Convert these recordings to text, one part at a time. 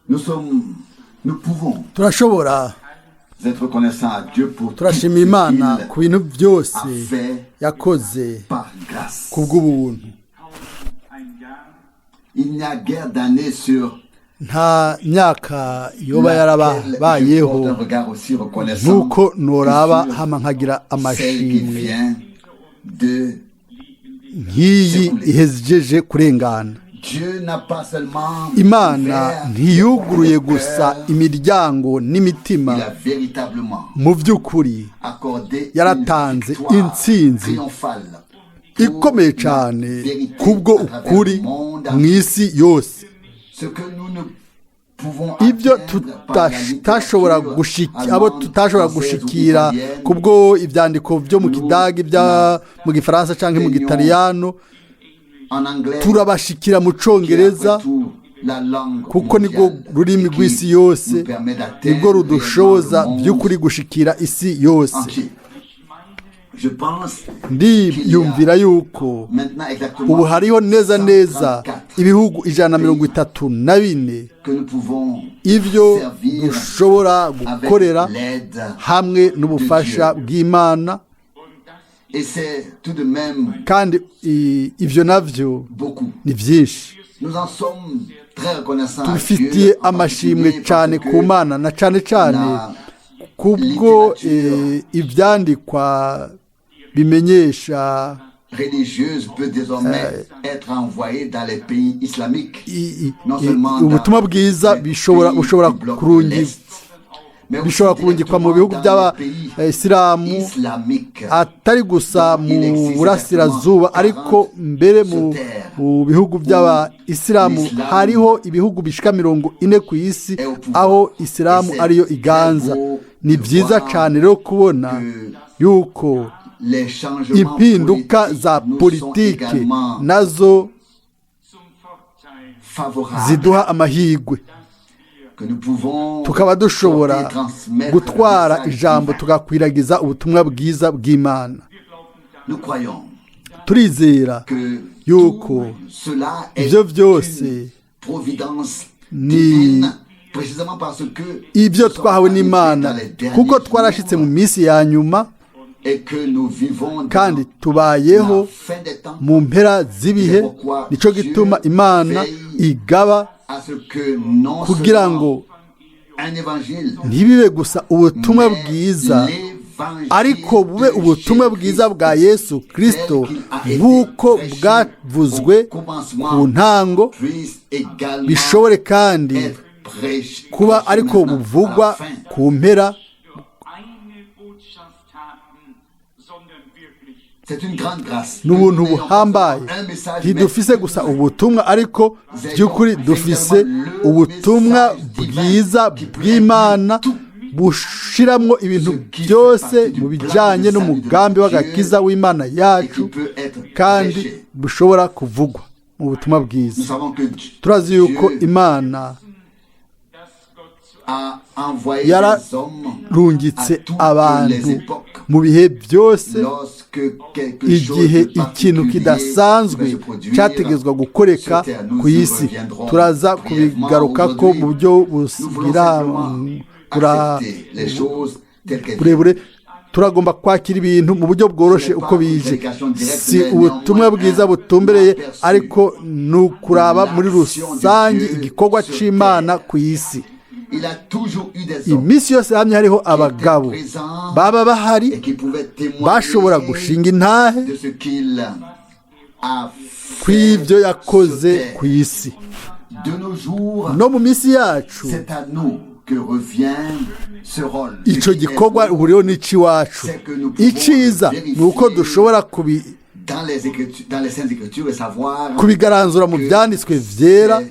Nous sommes, nous pouvons Turashobora être reconnaissants à Dieu pour tout ce turashima Imana qu'il ku bintu byose a fait yakoze par grâce. ku bw'ubuntu. Il n'y a guère d'année sur Nta myaka yoba laquelle je yarabayeho porte un regard aussi reconnaissant nk'uko noraba que sur hama nkagira celle qui amashimwe vient de nk'iyi ihejeje kurengana. Dieu n'a pas seulement Imana ouvert ntiyuguruye le gusa cœur, imiryango n'imitima, il a véritablement mu by'ukuri accordé une yaratanze victoire intsinzi triomphale pour ikomeye la cyane vérité kubwo à travers ukuri le monde mu isi yose. Ce que nous ne pouvons Ibyo atteindre par la tutashobora littérature gushiki abo allemande, tutashobora française ou gushikira italienne, kubwo ibyandiko byo mu Kidage, ibya mu Gifaransa cyangwa mu Gitaliyano, en anglais, turabashikira mu qui est Congereza, après tout la langue kuko nibwo mondiale rurimi et qui rw'isi yose, nous permet d'atteindre nibwo rudushoboza réellement le monde by'ukuri gushikira isi yose. entier. Je pense Ndiyumvira yuko maintenant exactement ubu hariho neza neza 134 ibihugu 134 que nous pouvons ibyo servir dushobora avec gukorera l'aide hamwe n'ubufasha bw'Imana. Et c'est tout de même Kandi ibyo navyo beaucoup. ni byinshi. Nous en sommes très reconnaissants à Dieu, Tubifitiye en amashimwe particulier cyane parce ku que Mana, na cyane cyane la kubwo ibyandikwa bimenyesha religieuse peut désormais être envoyée dans les pays islamiques, non seulement ubutumwa dans bwiza les bishobora pays bushobora du bloc de kurungi l'Est, mais aussi bishobora kurungikwa mu directement bihugu dans les pays by'abayisilamu, islamiques. Atari gusa mu burasirazuba, ariko mbere mu bihugu by'abayisilamu. Hariho ibihugu bishika 40 ku isi aho isilamu ariyo iganza. Ni byiza cyane rero kubona yuko Les changements impinduka za politiques nous sont politike également nazo favorables, ziduha amahirwe, que nous pouvons tukaba dushobora porter et transmettre gutwara le message ijambo, divin. tugakwiragiza ubutumwa bwiza bw'Imana. Nous croyons Turizera que yuko tout cela est ibyo byose une providence ni divine, précisément parce que ibyo nous sommes twahawe arrivés n'Imana, dans les derniers kuko twarashitse jours mu minsi ya nyuma et que nous vivons dans kandi tubayeho la fin des temps, mu mpera z'ibihe. Nico gituma Imana igaba à ce que non kugira seulement ngo un évangile, ntibibe gusa ubutumwa mais bwiza, l'évangile ariko bube de ubutumwa bwiza bwa Yesu Kristo tel qu'il a été nk'uko prêché bwavuzwe au commencement, ku ntango, puisse également bishobore kandi être prêché kuba prêché ariko maintenant à la buvugwa fin. ku mpera. Eine Botschaft haben, sondern wirklich C'est une grande grâce Ni ubuntu que nous n'ayons pas buhambaye. seulement un message, Ntidufise mais gusa ubutumwa, ariko by'ukuri dufise ubutumwa bwiza bw'Imana bushiramwo ibintu byose mu bijyanye n'umugambi w'agakiza w'Imana et yacu, qui peut être kandi prêché. bushobora kuvugwa mu butumwa bwiza. Nous savons que Turazi yuko Dieu Imana dass Gott zu a envoyé Yara- des hommes rungitse à toutes les abantu époques. mu bihe byose. Lorsque quelque chose Igihe de ikintu particulier kidasanzwe devait se produire cyategezwa gukoreka sur terre, nous ku y isi, reviendrons turaza brièvement kubigarukako mu aujourd'hui. buryo Nous voulons bugira simplement bura- accepter les choses telles qu'elles burebure. Turagomba kwakira ibintu mu buryo bworoshe uko bije. Si ubutumwa bwiza butumbereye, ariko ni ukuraba muri rusange igikorwa c'Imana ku isi. Il a toujours eu des hommes Iminsi yose hamye hariho abagabo baba bahari et qui pouvaient témoigner bashobora gushinga intahe de ce qu'il a fait kw'ibyo yakoze sur terre. ku isi. De nos jours, No mu minsi yacu, c'est à nous que revient ce rôle. icyo Ce qui est gikorwa beau ubu rero ni icy'iwacu. Icyiza ni uko dushobora dans les Écritures, dans les Saintes Écritures et savoir kubigaranzura mu byanditswe byera, que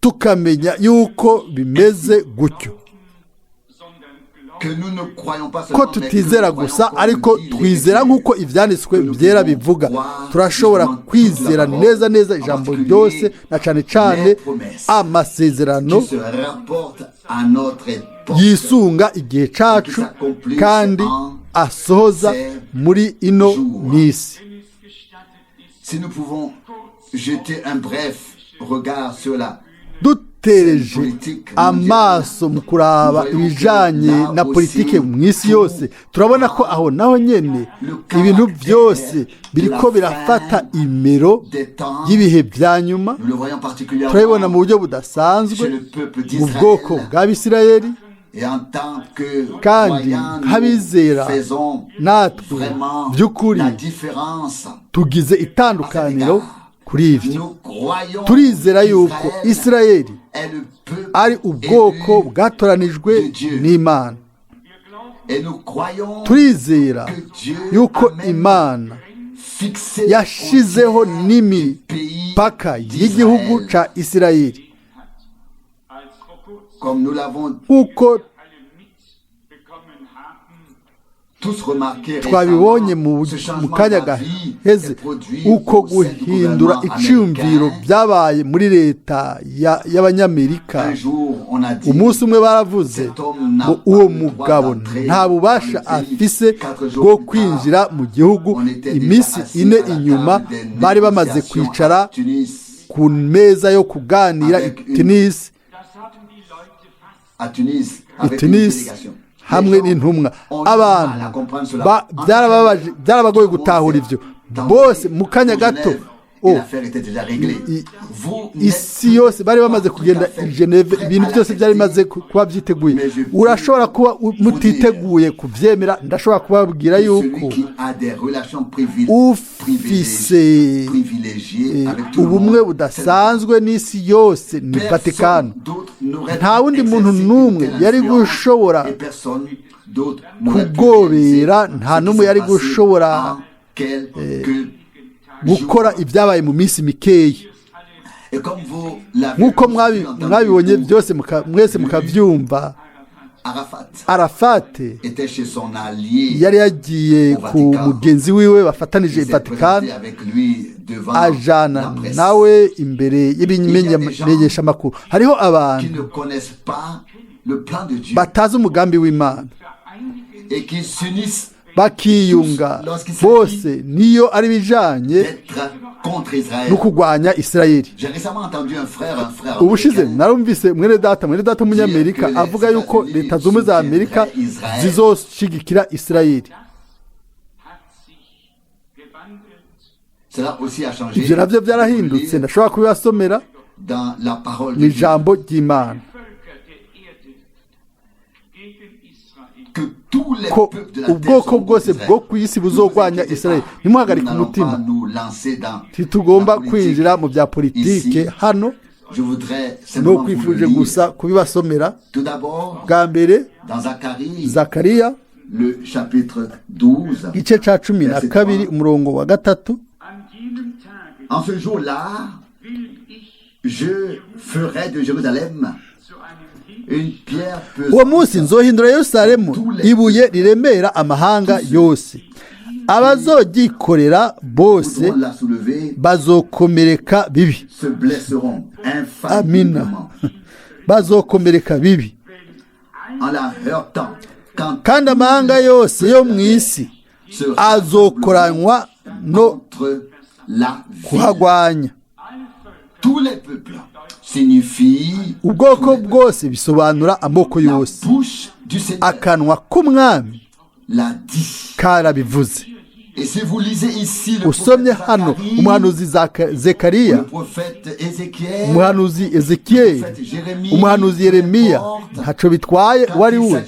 tukamenya yuko bimeze gutyo, sondern glauben que nous ne croyons pas ko seulement, mais que tutizera nous croyons gusa, comme ariko dit twizera l'Écriture. nk'uko ibyanditswe byera bivuga. Turashobora kwizera neza neza ijambo ryose, na cyane cyane amasezerano Qui se rapporte à notre époque. yisunga igihe cacu kandi asohoza muri ino minsi. es gestattet ist, Si nous pouvons jeter un bref regard sur la Dutereje amaso mu kuraba ibijanye na politike mu isi yose, turabona ko aho naho nyene ibintu byose biriko birafata imero y'ibihe bya nyuma. Nous le voyons particulièrement Turabibona mu buryo budasanzwe chez le peuple mu bwoko d'Israël. bw'Abisirayeli. Et en tant que Kandi croyants, nk'abizera, nous faisons natwe vraiment by'ukuri la différence. tugize itandukaniro kuri ivyo. Nous croyons Turizera yuko qu'Israël Isirayeli est le peuple ari ubwoko élu bwatoranijwe n'Imana. et nous croyons Turizera que Dieu yuko a même Imana fixé les yashizeho frontières du pays n'imipaka y'igihugu d'Israël. ca Isirayeli. Als vor kurzem Comme nous l'avons Nk'uko alle mitbekommen haben, tous remarqué twabibonye récemment, mu ce mu changement kanya d'avis gaheze, est produit uko au sein du guhindura gouvernement iciyumviro américain. byabaye muri leta y'Abanyamerika. Un jour, on a dit, Umunsi umwe baravuze cet homme n'a ngo pas uwo le droit mugabo d'entrer nta bubasha dans le pays. afise 4 jours bwo plus tard, kwinjira mu gihugu. on était déjà Iminsi assis 4 à la inyuma, table des bari bamaze négociations kwicara à Tunis, ku meza yo kuganira Avec i Tunis, das haben die Leute fast à Tunis, i avec une Tunis délégation. hamwe Les gens n'intumwa. ont eu du mal Abantu à comprendre cela. En byarababaje, byarabagoye tout le monde gutahura s'est ivyo tendu bose mu kanya pour gato. Genève, Oh, et l'affaire était déjà réglée. Vous n'êtes isi yose bari bamaze pas tout kugenda à fait i Geneve, prêt ibintu à byose byari bimaze l'accepter. kuba byiteguye. Mais je Urashobora kuba vous mutiteguye kuvyemera, ndashobora kubabwira yuko Celui qui a des relations ufise privilégiées avec tout le ubumwe monde, budasanzwe n'isi yose ni personne Vatikano. d'autre n'aurait Nta pu wundi muntu exercer une n'umwe telle yari influence gushobora et personne d'autre n'aurait pu kugobera, réaliser nta ce qui n'umwe s'est yari passé gushobora en quelques gukora jours. ibyabaye mu minsi mikeyi. Et comme vous l'avez Nk'uko tous entendu, mwabibonye byose mwese mukabyumva, Arafat Arafate était chez son allié. yari yagiye ku mugenzi wiwe bafatanije Il i s'est Vatikani, présenté avec lui devant la ajana presse. nawe imbere y'ibimenyeshamakuru. Hariho Qui abantu ne connaissent pas le plan de Dieu batazi umugambi w'Imana, et qui s'unissent bakiyunga bose niyo ari ibijanye d'être contre Israël. no kurwanya Isirayeli. J'ai récemment entendu un frère Ubushize américain narumvise mwene data w'Umunyamerika avuga yuko Leta Zunze Ubumwe za Amerika zizoshigikira Isirayeli. hat sich gewandelt. Cela aussi a changé. Ivyo navyo byarahindutse, ndashobora kubibasomera Dans la parole mu de Dieu. ijambo ry'Imana. Völker der Erde gegen Israel. Que tous les Ko peuples de la terre ubwoko sont bwose contre Israël. bwo ku isi buzogwanya Ne vous inquiétez Isirayeli. pas. Ntimuhagarike Nous n'allons umutima. pas nous lancer dans Ntitugomba la politique. kwinjira mu bya politike Ici, hano. Je voudrais No simplement vous le kwifuje lire. gusa kubibasomera. Tout d'abord, Bwa mbere, dans Zacharie, Zakariya le chapitre 12, igice ca 12, umurongo wa 3. An jenem Tage en ce jour-là, will ich je ferai de Jérusalem zu einem Hieb une pierre Uwo munsi pesante nzohindura Yerusalemu ibuye riremera amahanga yose, abazogyikorera bose voudront la soulever, bazokomereka bibi. se blesseront Amina. infailliblement Bazokomereka bibi. en la heurtant. Quand Kandi amahanga yose yo mu isi se azokoranywa no contre la ville. kuhagwanya. Tous les peuples signifie Ubwoko bwose bisobanura amoko la yose. bouche du Seigneur Akanwa k'Umwami l'a dit. karabivuze. Et si vous lisez ici le Usomye prophète hano Zacharie, umuhanuzi Zekariya, le prophète Ézéchiel, umuhanuzi le Ezekiyeli, prophète Jérémie, umuhanuzi Yeremiya, peu importe, ntaco bitwaye uwo ari we,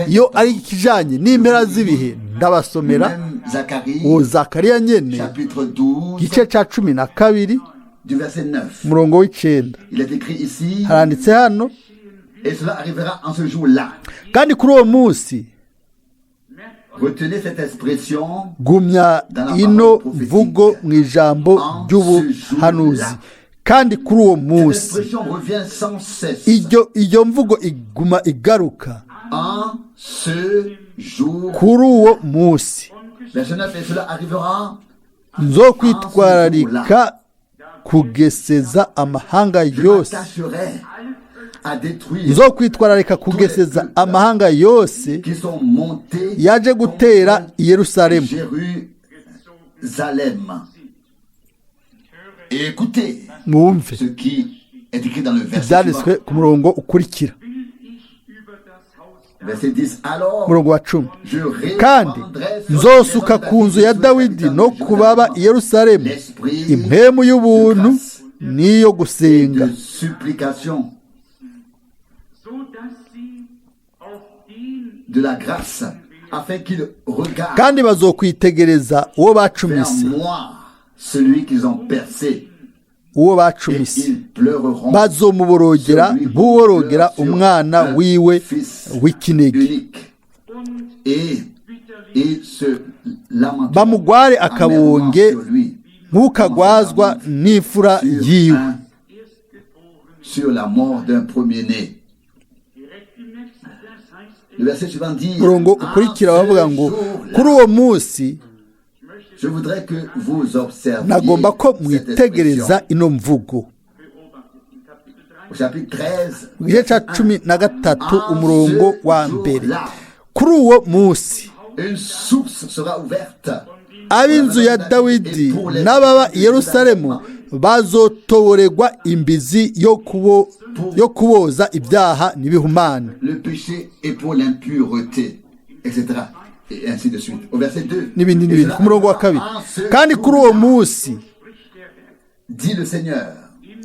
iyo ari ikijanye n'impera z'ibihe, ndabasomera même Zacharie, uwo Zakariya nyene, chapitre 12, igice ca 12, du verset 9. umurongo w'9. Il est écrit ici, Haranditse hano: et cela arrivera en ce jour-là. Kandi kuri uwo munsi, Retenez cette expression, gumya ino mvugo mu ijambo ry'ubuhanuzi, kandi kuri uwo cette munsi. expression revient sans cesse. Iyo mvugo iguma igaruka. En ce jour. Kuri uwo munsi Verset 9, et cela arrivera, nzokwitwararika kugeseza amahanga je yose, m'attacherai à détruire nzokwitwararika kugeseza amahanga yose qui sont montés yaje gutera contre i Yerusalemu. Jérusalem. Et écoutez Mwumve ce qui est écrit dans le verset ibyanditswe suivant. ku murongo ukurikira. Will ich über das Haus Verset 10. Alors, Umurongo wa 10. je Kandi répandrai sur la nzosuka maison de ku nzu ya David Dawidi no ku baba i Yerusalemu l'esprit impwemu y'ubuntu de grâce n'iyo et gusenga, de supplication, so dass sie auf den de la grâce, afin qu'il regarde kandi bazokwitegereza uwo vers bacumise, moi celui qu'ils ont percé, uwo et bacumise, ils pleureront bazomuborogera celui nk'uworogera qui pleure umwana sur un wiwe fils w'ikinege, unique, und et bitterlich ils se lamenteront bamugware amèrement akabonge sur lui, nk'ukagwazwa n'imfura sur, yiwe. Erstgeborenen. sur la mort d'un premier-né. Direkt im nächsten Vers heißt Le es, verset suivant dit, Umurongo En ukurikira ce bavuga ngo jour-là, kuri uwo munsi je voudrais que vous observiez nagomba ko cette mwitegereza expression. ino mvugo. beobachtet in Kapitel 3, Au chapitre 13, Mu gice cya 13 umurongo wa mbere, kuri uwo munsi une source sera ouverte ab'inzu ya Dawidi n'ababa i Yerusalemu bazotoboregwa imbizi yo kuboza ibyaha n'ibihumane. le péché et pour l'impureté, etc. Et ainsi de suite. Au verset 2. N'ibindi n'ibindi. Ku murongo wa kabiri, kandi kuri uwo munsi Dit le Seigneur,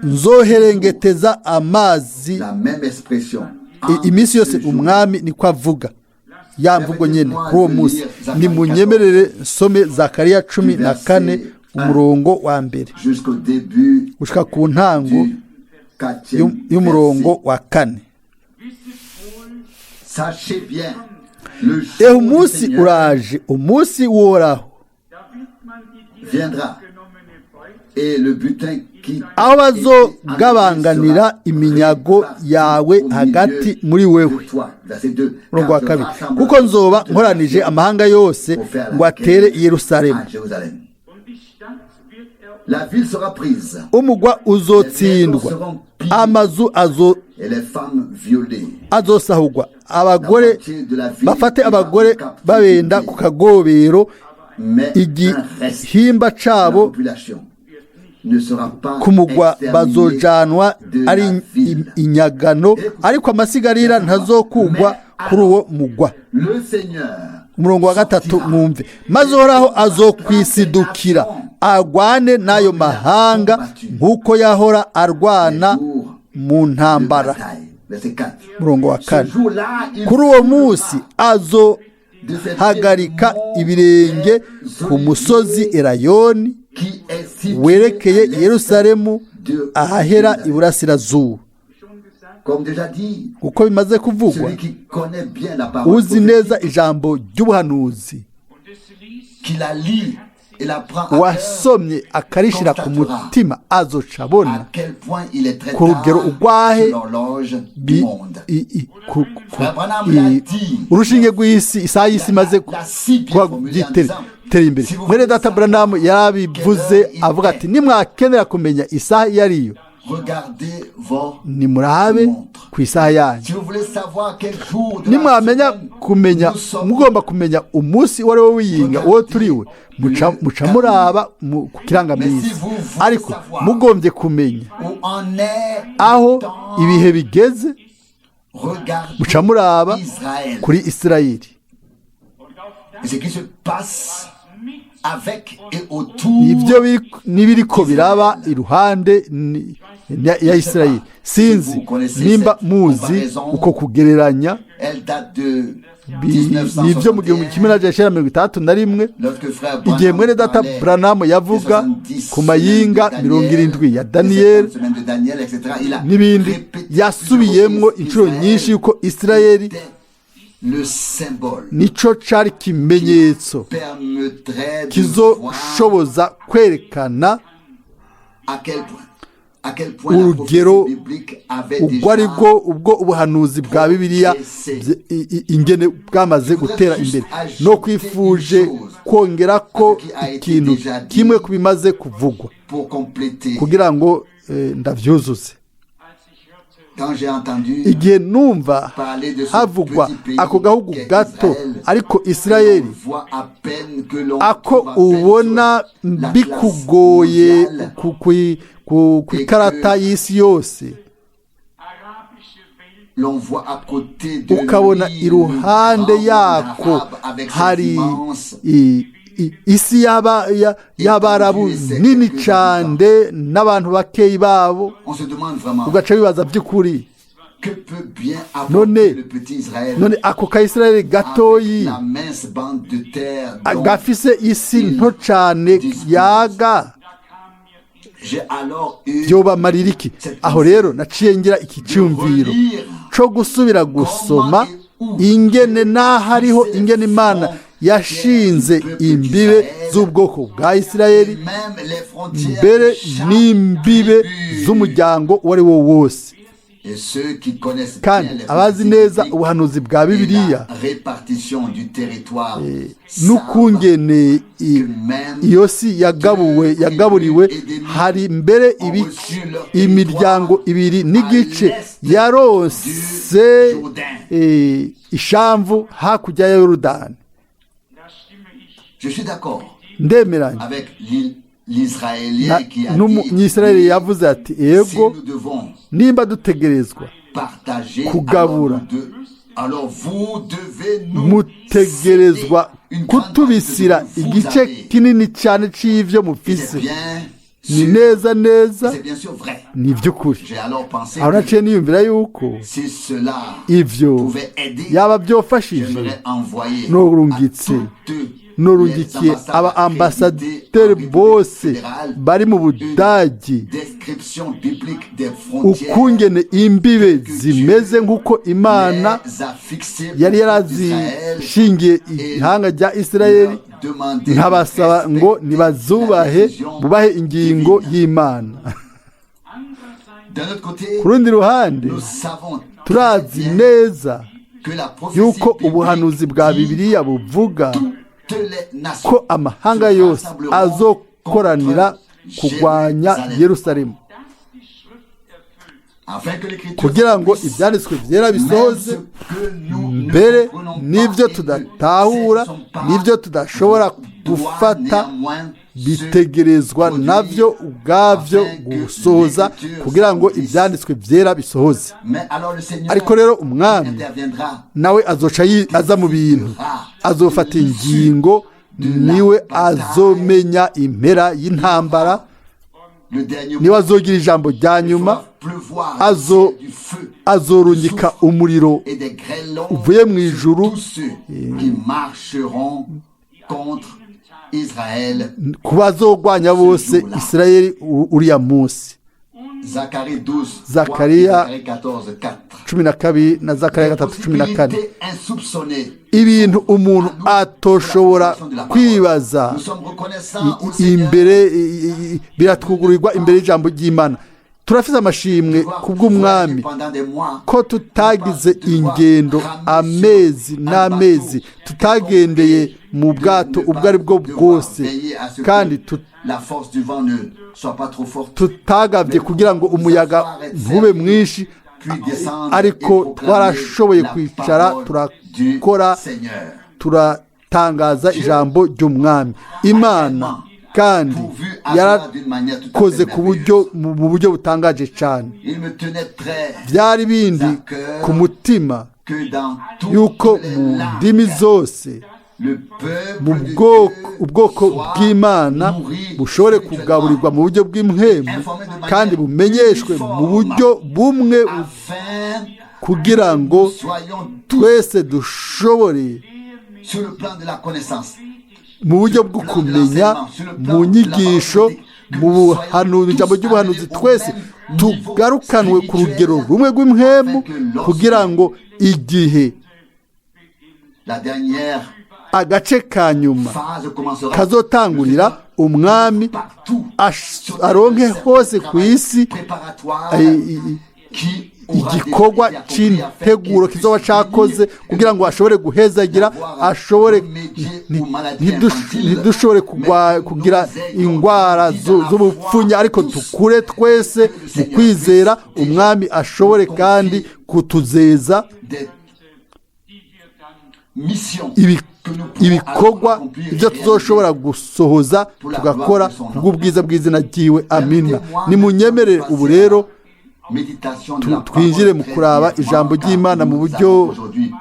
nzoherengeteza amazi la même expression. Iminsi yose En ce jour, umwami niko avuga, ya mvugo nyene. Kuri uwo munsi nimunyemerere nsome Zakariya 14 umurongo wa mbere jusqu'au début gushika ku ntango du quatrième y'umurongo verset. wa kane. wisset wohl, Sachez bien, le Ehe, jour du umunsi Seigneur uraje, umunsi w'Uhoraho, da wird man die dir Viendra. genommene Beute et le butin qui aho bazogabanganira iminyago yawe hagati muri wewe. Umurongo wa kabiri, kuko nzoba nkoranije amahanga yose ngo atere i Yerusalemu, Jérusalem. und die Stadt wird erobert. La ville sera prise umugwa uzotsindwa, amazu et les femmes violées. azosahugwa, La abagore moitié de la ville bafate ira en abagore babenda ku captivité, kagobero, mais un reste igihimba de la cabo population ne sera pas ku mugwa exterminé bazojanwa de ari la ville. inyagano, ariko amasigarira ntazokugwa kuri uwo mugwa. Le Seigneur Umurongo wa gatatu sortira mwumve, maze Uhoraho azokwisidukira agwane n'ayo mahanga nk'uko yahora arwana mu de ntambara. bataille. Verset 4. Umurongo wa Ce kane, jour-là, il kuri uwo munsi de cette azohagarika mont ibirenge ku musozi Erayoni qui est situé werekeye à l'est Yerusalemu de ahahera Jérusalem. iburasirazuba. Schon gesagt, Comme déjà dit, Kuko bimaze kuvugwa, celui qui connaît bien la parole uzi neza ijambo ry'ubuhanuzi, und es ließ qui la lit et la prend à cœur, wasomye akarishira ku mutima, azoca abona à quel point il est très ku rugero tard urwahe sur l'horloge du bi- monde. i- i- ku- ku- urushinge rw'isi, isaha y'isi imaze kuba gitera imbere. Mwene data Buranamu yarabivuze avuga ati nimwakenera kumenya isaha iyo ariyo, Regardez votre nimurabe ku isaha yanyu. Si vous voulez savoir quel jour de la Nimwamenya semaine kumenya, nous sommes, mugomba kumenya umunsi uwo ari wo w'iyinga uwo turiwe, muca muraba ku kirangaminsi. Ariko mugombye kumenya où en est aho le temps, ibihe bigeze, regardez muca muraba Israël. kuri Isirayeli. und auf das, Et ce qui se passe mit avec et autour Ibyo n'ibiriko biraba iruhande ya Isirayeli. Sinzi nimba muzi uko kugereranya, Elle date de nibyo mu 1961, lorsque frère igihe mwene data parlait Branamu yavuga des 70 ku mayinga semaines de Daniel, 70 ya des Daniyeli 70 semaines de Daniel, etc. Il a n'ibindi, répété yasubiyemwo plusieurs inshuro reprises nyinshi yuko Isirayeli était le symbole nico cari ikimenyetso permettrait de voir kizoshoboza kwerekana à quel point, à quel point la urugero prophétie biblique avait ubwo ari déjà bwo ubwo ubuhanuzi bwa Bibiliya ingene bwamaze gutera imbere. No kwifuje kongera ko ikintu kimwe ku bimaze kuvugwa pour compléter kugira ngo ndavyuzuze. als ich hörte, Igihe numva havugwa ako gahugu gato, ariko Isirayeli, ako ubona bikugoye ku ikarata y'isi yose, ukabona iruhande yako hari isi y'Abarabu nini cyane n'abantu bakeyi babo, ugaca wibaza by'ukuri, none ako ka Isirayeli gatoyi gafise isi nto cyane yaga byobamarira iki? Aho rero naciye ngira iki cyumviro cyo gusubira gusoma ingene n'ahariho ingene Imana yashinze imbibe z'ubwoko bwa Isirayeli, mbere n'imbibe z'umuryango uwo ari wo wose. Kandi abazi neza ubuhanuzi bwa Bibiliya n'ukungene iyo si yagabuwe yagaburiwe, hari mbere imiryango 2.5 yaronse ishamvu hakurya ya Yorodani. Ndemeranya n'Umunyisirayeli yavuze ati: "Ego, nimba dutegerezwa kugabura, mutegerezwa kutubisira igice kinini cyane cy'ibyo mufise." Ni neza neza, ni iby'ukuri. Aho naciye niyumvira yuko ibyo yaba byofashije, norungikiye aba ambasaderi bose bari mu Budagi ukungene imbibe zimeze nk'uko Imana yari yarazishingiye ihanga rya Isirayeli, nkabasaba ngo nibazubahe, bubahe ingingo y'Imana. Ku rundi ruhande, turazi neza yuko ubuhanuzi bwa Bibiliya buvuga ko amahanga yose azokoranira kurwanya Yerusalemu, kugira ngo ibyanditswe byera bisohoze. Mbere n'ibyo tudatahura, n'ibyo tudashobora gufata, bitegerezwa nabyo ubwabyo gusohoza kugira ngo ibyanditswe byera bisohoze. Ariko rero Umwami nawe azoca aza mu bintu, azofata ingingo, niwe azomenya impera y'intambara, niwe azogira ijambo rya nyuma. Azorungika umuriro uvuye mu ijuru ku bazogwanya bose Isirayeli uriya munsi. Zakariya 12 na Zakariya 3:14. Ibintu umuntu atoshobora kwibaza imbere biratwugurirwa imbere y'ijambo ry'Imana. Turafite amashimwe kubw'Umwami ko tutagize ingendo amezi n'amezi, tutagendeye mu bwato ubwo ari bwo bwose, kandi tutagabye kugira ngo umuyaga ntube mwinshi, ariko twarashoboye kwicara, turakora, turatangaza ijambo ry'Umwami Imana, kandi yarakoze ku buryo mu buryo butangaje cyane. Byari bindi ku mutima yuko mu ndimi zose mu ubwoko bw'Imana bushobore kugaburirwa mu buryo bw'impwemu, kandi bumenyeshwe mu buryo bumwe, kugira ngo twese dushobore mu buryo bwo kumenya, mu nyigisho, mu buhanuzi, ijambo ry'ubuhanuzi, twese tugarukanwe ku rugero rumwe rw'impwemu, kugira ngo igihe agace ka nyuma kazotangurira, Umwami aronke hose ku isi igikorwa cy'integuro kizoba cyakoze kugira ngo ashobore guhezagira, ashobore ntidushobore kugira indwara z'ubupfunya, ariko dukure twese mu kwizera, umwami ashobore kandi kutuzeza ibikorwa ibyo tuzoshobora gusohoza tugakora kubw'ubwiza bw'izina ryiwe. Amina. Nimunyemerere ubu rero twinjire mu kuraba ijambo ry'Imana mu buryo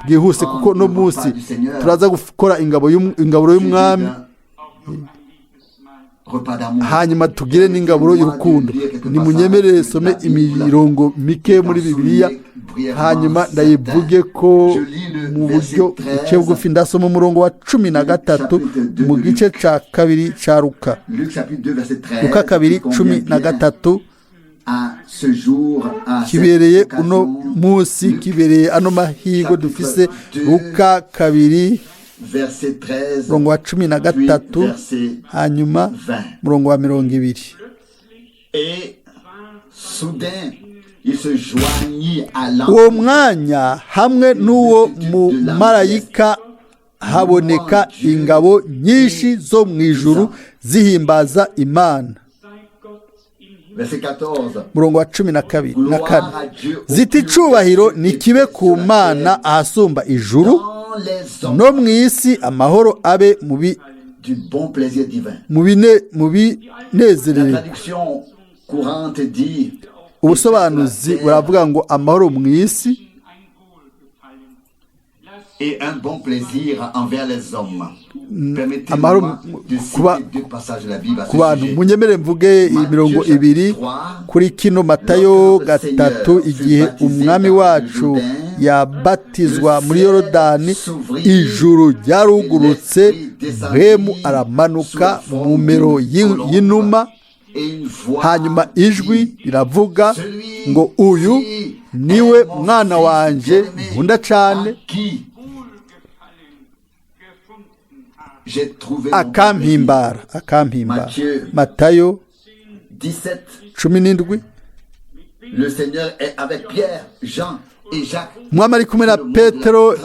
bwihuse, kuko no munsi turaza gukora ingaburo y'umwami, hanyuma tugire n'ingaburo y'urukundo. Nimunyemerere some imirongo mike muri Bibiliya, hanyuma ndayivuge ko mu buryo buke bugufi. Ndasoma umurongo wa 13 mu gice cya 2 cya Luka. Luka 2:13 kibereye uno munsi, kibereye ano mahirwe dufise. Luka 2 murongo wa 13, hanyuma murongo wa 20. Uwo mwanya hamwe n'uwo mumarayika haboneka ingabo nyinshi zo mu ijuru zihimbaza Imana. Murongo wa 12 na 4 ziti: icubahiro nikibe ku Mana ahasumba ijuru, no mu isi amahoro abe mu binezererwa. Ubusobanuzi buravuga ngo amahoro mu isi amahoro ku bantu. Munyemere mvuge imirongo ibiri kuri kino. Matayo 3, igihe umwami wacu yabatizwa muri Yorodani, ijuru ryarugurutse, mpwemu aramanuka mu mero y'inuma, hanyuma ijwi riravuga ngo: uyu niwe mwana wanje nkunda cyane, akampimbara. Akampimbara. Matayo 17. Umwami ari kumwe na Petero,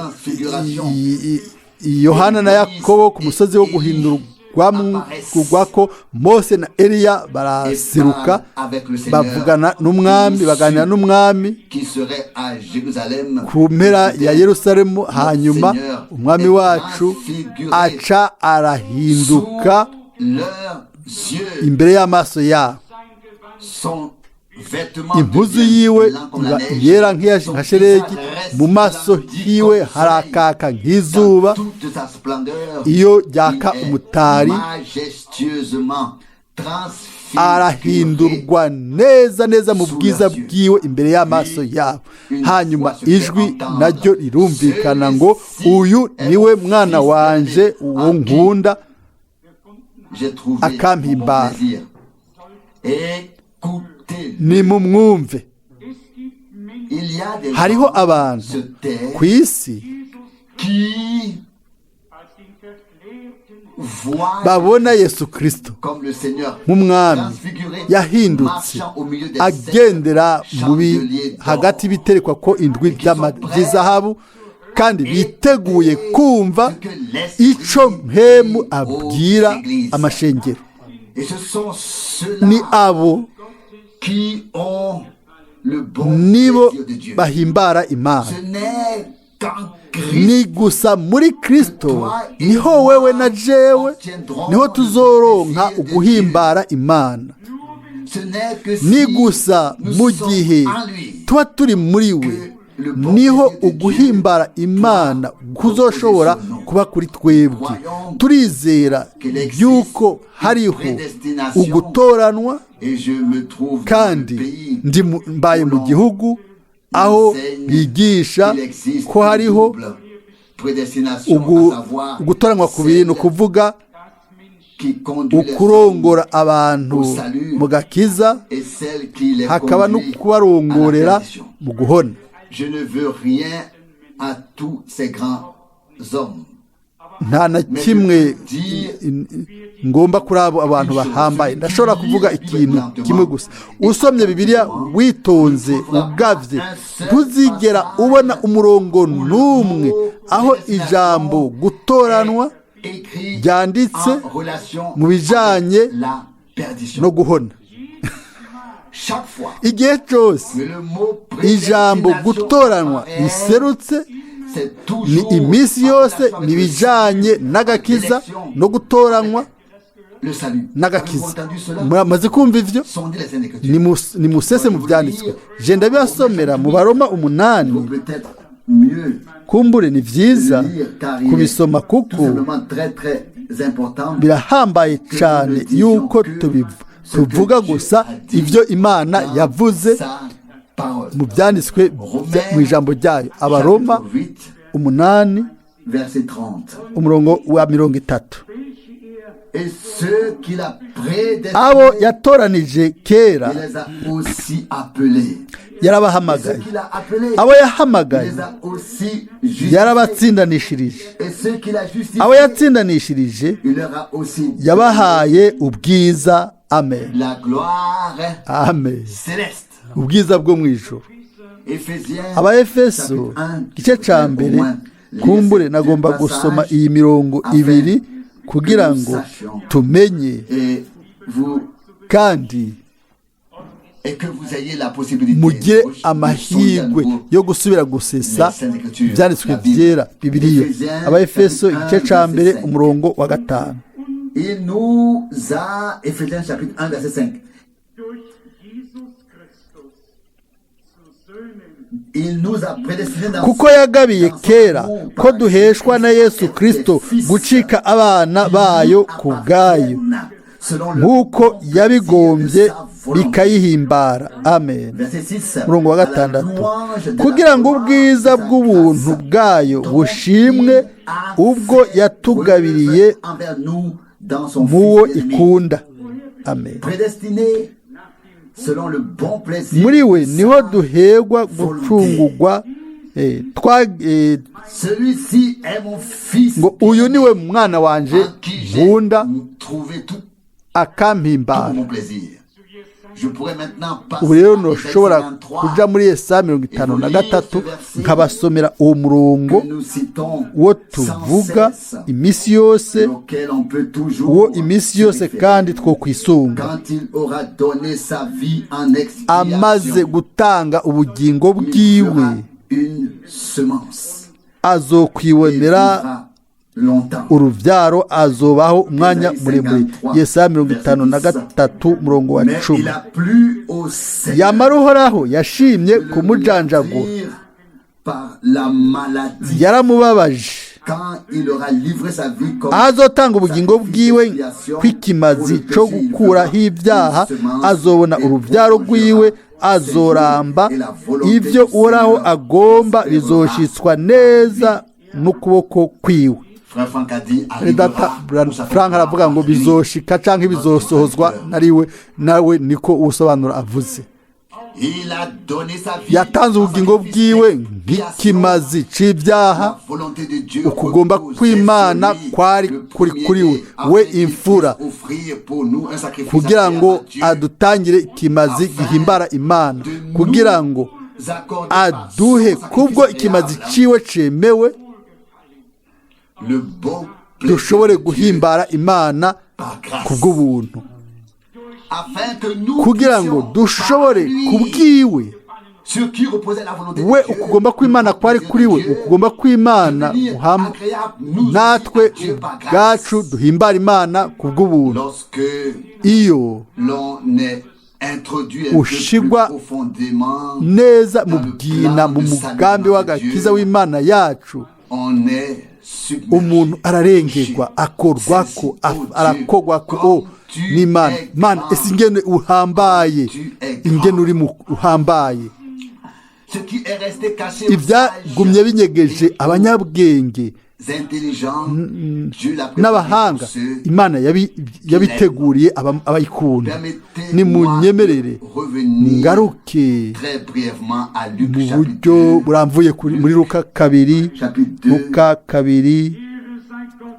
Yohana na Yakobo ku musozi wo guhindurwa ko Mose na Eliya baraseruka, bavugana n'umwami, baganira n'umwami ku mpera ya Yerusalemu. Hanyuma umwami wacu aca arahinduka imbere y'amaso yabo, impuzu yiwe iba yera nka sheregi, mu maso hiwe harakaka nk'izuba iyo ryaka umutari, arahindurwa neza neza mu bwiza bwiwe imbere y'amaso yabo. Hanyuma ijwi naryo rirumvikana ngo: uyu niwe mwana wanje uwo nkunda, akampimbara, ni mumwumve. Hariho abantu ku isi babona Yesu Kristo nk'umwami yahindutse, agendera hagati y'ibiterekwa ko indwi by'izahabu, kandi biteguye kumva icyo mpemu abwira amashengero. Ni abo nibo bahimbara Imana. Ni gusa muri Kristo niho wewe na jewe niho tuzoronka uguhimbara Imana. Ni gusa mu gihe tuba turi muri we niho uguhimbara Imana kuzoshobora kuba kuri twebwe. Turizera yuko hariho ugutoranwa, kandi mbaye mu gihugu aho bigisha ko hariho ugutoranwa kubiri, ni ukuvuga ukurongora abantu mu gakiza, hakaba no kubarongorera mu guhona. Je ne veux rien à tous ces grands hommes. Nta na kimwe ngomba kuri abo abantu bahambaye. Ndashobora kuvuga ikintu kimwe gusa: usomye Bibiliya witonze, ugavye, ntuzigera ubona umurongo n'umwe aho ijambo gutoranwa Écrit ryanditse en relation mu bijanye avec la perdition. no guhona. Chaque fois Igihe cyose que le mot ijambo prédestination gutoranwa apparaît, riserutse, c'est ni toujours iminsi en yose relation avec ni le ibijanye n'agakiza no gutoranwa le salut. Avez-vous n'agakiza. entendu cela? Muramaze kumva ivyo? Sondez les Saintes Écritures. Nimusese mu byanditswe. Je ndabibasomera mu Baroma Il 8. vaut peut-être mieux Kumbure ni vyiza lire car il est kubisoma tout kuko simplement très très important birahambaye cyane yuko tuvuga gusa ibyo Imana dans yavuze sa parole. mu byanditswe mu ijambo ryayo. Abaroma Chapitre 8, 8, verset 30. umurongo wa 30. Et ceux qu'il a prédestinés, Abo yatoranije kera, il les a aussi appelés. Et ceux yarabahamagaye. qu'il a appelés, Abo il yahamagaye, les a aussi justifiés. yarabatsindanishirije. Et ceux qu'il a justifiés, Abo yatsindanishirije, il leur a aussi donné yabahaye ubwiza. Amen. la gloire Amen. céleste. Ubwiza bwo mu ijuru. Éphésiens, Abaefeso chapitre 1, igice cya mbere. au moins, lire Kumbure ces nagomba deux gusoma passages iyi mirongo afin ibiri kugira que nous ngo sachions tumenye et vous kandi et que vous ayez la possibilité mugire de sonder à amahirwe nouveau yo gusubira gusesa les Saintes Écritures, ibyanditswe la Bible. byera, Bibiliya. Éphésiens, Abaefeso chapitre igice cya 1, mbere, verset 5. umurongo wa 5. Il nous a, Éphésiens chapitre 1, verset 5. Durch Jesus Christus zu Söhnen Il nous a prédestinés dans Kuko yagabiye dans son kera amour ko par duheshwa na Jésus-Christ Yesu être Kristo des fils gucika abana qui bayo nous ku bwayo, appartiennent selon le nk'uko bon plaisir de yabigombye sa volonté. bikayihimbara. Amen. Verset 6. Umurongo wa À la 6: louange de la kugira ngo gloire ubwiza de sa bw'ubuntu grâce, bwayo dont bushimwe, il a ubwo fait yatugabiriye preuve envers nous dans son muwo Fils bien-aimé. ikunda. Amen. Prédestiné selon le bon plaisir Muri we de niho sa duhegwa gucungugwa, Celui-ci est mon fils ngo uyu ni we mwana wanje en qui j'ai nkunda, trouvé tout akampimbara. mon plaisir. Je pourrais maintenant passer Ubu rero à Ésaïe ntushobora 53 kuja muri Yesaya 53 nkabasomera uwo murongo que nous citons wo sans tuvuga cesse, iminsi yose, auquel on peut toujours uwo iminsi se yose référer. kandi twokwisunga. Quand il aura donné sa vie en Amaze expiation, gutanga ubugingo il bwiwe, fera une semence et azokwibonera vivra longtemps. urubyaro, azobaho umwanya muremure. Yesaya 53 umurongo wa Mais il 10. a plu au Seigneur Yamara Uhoraho yashimye de le kumujanjagura, meurtrir par la maladie yaramubabaje. quand il aura livré sa vie comme Aho azotanga ubugingo bwiwe kw'ikimazi cyo gukuraho ibyaha, azobona urubyaro rwiwe, azoramba. Ibyo Uhoraho agomba bizoshitswa neza n'ukuboko kwiwe. Frère Frank a dit Data arrivera Frank aravuga ngo bizoshika canke bizosohozwa nariwe, nawe niko usobanura avuze. Il a donné sa vie Yatanze ubugingo bwiwe nk'ikimazi c'ibyaha. La volonté de Dieu Ukugomba reposait kw'Imana sur lui, kwari le kuri kuri we, premier we afin qu'il imfura, puisse offrir pour nous un sacrifice kugira agréable ngo à Dieu, adutangire ikimazi gihimbara Imana, de nous kugira ngo accorder par aduhe son kubwo sacrifice ikimazi agréable ciwe cemewe, le bon plaisir dushobore de Dieu guhimbara Imana par grâce, kubw'ubuntu, afin que nous kugira ngo puissions dushobore par lui, kubwiwe sur qui reposait la volonté de we Dieu, ukugomba kw'Imana kwari kuri we, ukugomba kw'Imana devenir guhamba, agréable, nous aussi, natwe à Dieu par grâce. ubwacu duhimbara Imana kubw'ubuntu. Lorsque Iyo l'on est introduit un peu plus ushigwa profondément, neza mu bwina mu mugambi w'agakiza w'Imana yacu, on est submergé. umuntu ararengerwa, akorwako, arakogwako o n'Imana. Mana, ese ingene uhambaye, ingene uri uhambaye! Ce qui est resté caché aux Ibyagumye sages binyegeje et aux abanyabwenge intelligents, Dieu l'a préparé n'abahanga, pour ceux. Imana yabiteguriye abayikunda. Permettez-moi Nimunyemerere de revenir ngaruke très brièvement à Luc mu chapitre buryo 2, burambuye muri Luka 2. Chapitre 2. Luka 2. Ehre sei Gott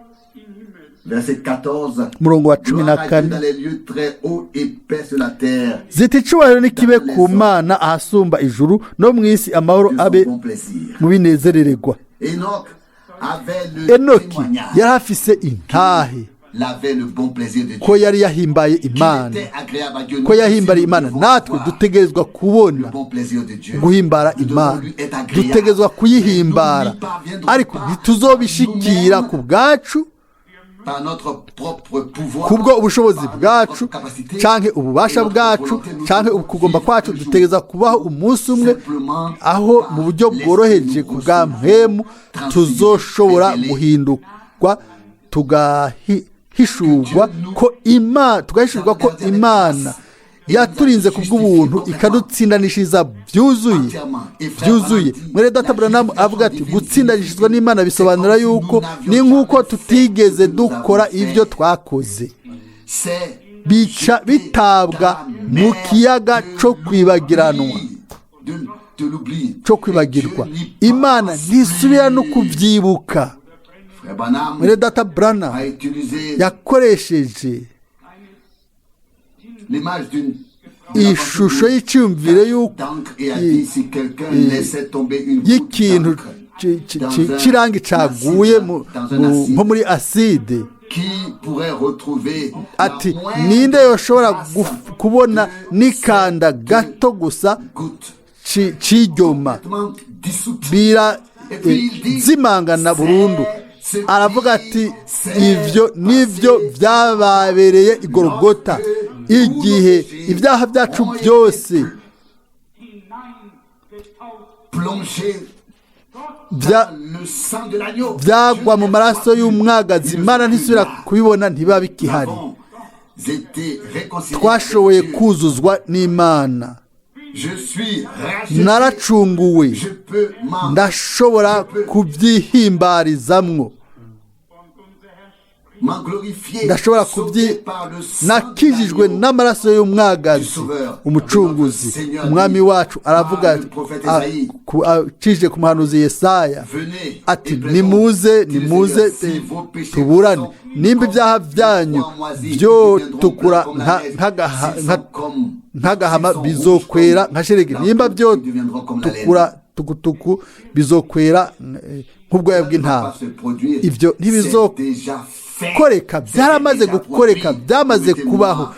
Verset 14. Umurongo wa cumi na Gloire à Dieu kane. dans les lieux très hauts et paix sur la terre Ziti icubahiro n'ikibe ku Mana ahasumba ijuru, no mu isi amahoro de son abe bon plaisir. mu binezerererwa. Enoch avait le Enoki témoignage. yari afise intahe Il avait le bon plaisir de Dieu. ko yari yahimbaye Qu'il Imana, était agréable à Dieu. ko Nous yahimbariye aussi, nous Imana. devons Natwe voir dutegerezwa le kubona bon plaisir de Dieu. guhimbara Nous devons Imana, lui être agréable. dutegerezwa kuyihimbara, Mais nous n'y parviendrons ariko pas ntituzobishikira nous-mêmes, ku bwacu, par notre propre pouvoir, kubwo ubushobozi par notre bwacu propre capacité canke ububasha et notre bwacu volonté. Nous canke devons ukugomba vivre kwacu. un jour Dutegereza kubaho umunsi umwe simplement aho par mu buryo l'esprit bworoheje nous ku bwa recevons mpwemu transfiguré, tuzoshobora révélé. guhindurwa, tugahishurwa ko Imana, tugahishurwa ko Imana yaturinze ku bw'ubuntu, ikadutsindanishiriza byuzuye, byuzuye. Mwene data Buranamu avuga ati gutsindanishirizwa n'Imana bisobanura yuko ni nk'uko tutigeze dukora ibyo twakoze, C'est bica jeté bitabwa dans la mu mer kiyaga de co kwibagiranwa, l'oubli, de l'oubli. cyo kwibagirwa. Dieu n'y Imana pense ntisubira no plus. kubyibuka. Frère Branham Mwene data Brana a utilisé yakoresheje l'image d'une ishusho y'icyumvire y'uko d'encre et a dit si quelqu'un laissait tomber une goutte y'ikintu d'encre dans un cy'irangi caguye acide, dans un acide, nko muri aside, qui pourrait retrouver la ati moindre ninde yoshobora trace kubona de n'ikanda cette gato gusa goutte c'iryoma complètement dissoute. bira Et puis il dit, zimangana burundu. c'est ce Aravuga qui ati s'est ivyo nivyo passé byababereye i Golgota igihe ibyaha byacu byose Plongé bya dans le sang de l'agneau. byagwa Dieu mu ne maraso voit plus. y'umwagazi, Ils ne Imana sont plus ntisubira là. kubibona, ntiba bikihari. Nous avons été réconciliés Twashoboye avec Dieu. kuzuzwa n'Imana. Je suis racheté. Naracunguwe, Je peux m'en ndashobora kubyihimbarizamwo, m'en glorifier. ndashobora Sauvé kubyi par le sang de nakijijwe l'agneau. n'amaraso y'umwagazi, umucunguzi. Umwami wacu aravuga acishije ku muhanuzi Yesaya Venez ati et plaidons, nimuze, dit le nimuze Seigneur, si vos péchés tuburane, sont nimba comme ibyaha des byanyu pois moisis, ils byo deviendront tukura blancs comme la neige. nk'agaha- S'ils sont comme- nk'agahama s'ils sont rouges bizokwera comme nka sheregi, la nimba poudre, byo ils deviendront comme la laine. tukura tukutuku bizokwera nk'ubwoya Ça ne va bw'intama. pas se produire. Ibyo C'est déjà fait. ntibizokoreka, C'est byaramaze déjà gukoreka, produit. byamaze Permettez-moi kubaho. Permettez-moi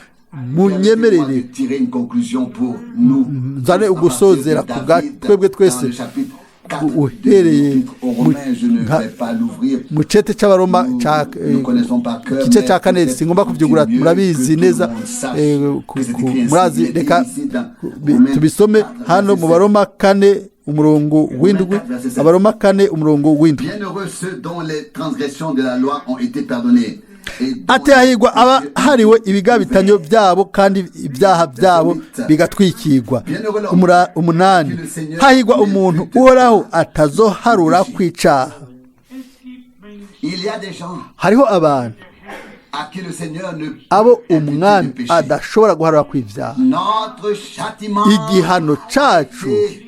Munyemerere de tirer une conclusion pour nous. nzane À partir ugusozera de ku bwa David, twebwe twese dans le chapitre 4 uhereye de l'Épître aux Romains, je ne vais pas l'ouvrir. mu cete cy'Abaroma Nous ca ne connaissons par cœur, igice mais cya kane, peut-être singomba kubyugura, mieux murabizi que tout neza. le monde sache que c'est écrit ainsi. Murazi, Il est reka ici dans Romains tubisome 4, hano mu verset Baroma 4 umurongo w'indwi, Abaroma 4 umurongo w'indwi. Bienheureux ceux dont les transgressions de la loi ont été pardonnées et dont Ati hahigwa les péchés ont abahariwe été ibigabitanyo couverts. byabo kandi ibyaha byabo bigatwikirwa. 8, hahigwa umuntu Uhoraho atazoharura kwicaha. Il y a des gens Hariho abantu à qui le Seigneur ne peut abo imputer de Umwami péché. adashobora guharura kw'ibyaha. Notre châtiment Igihano cacu est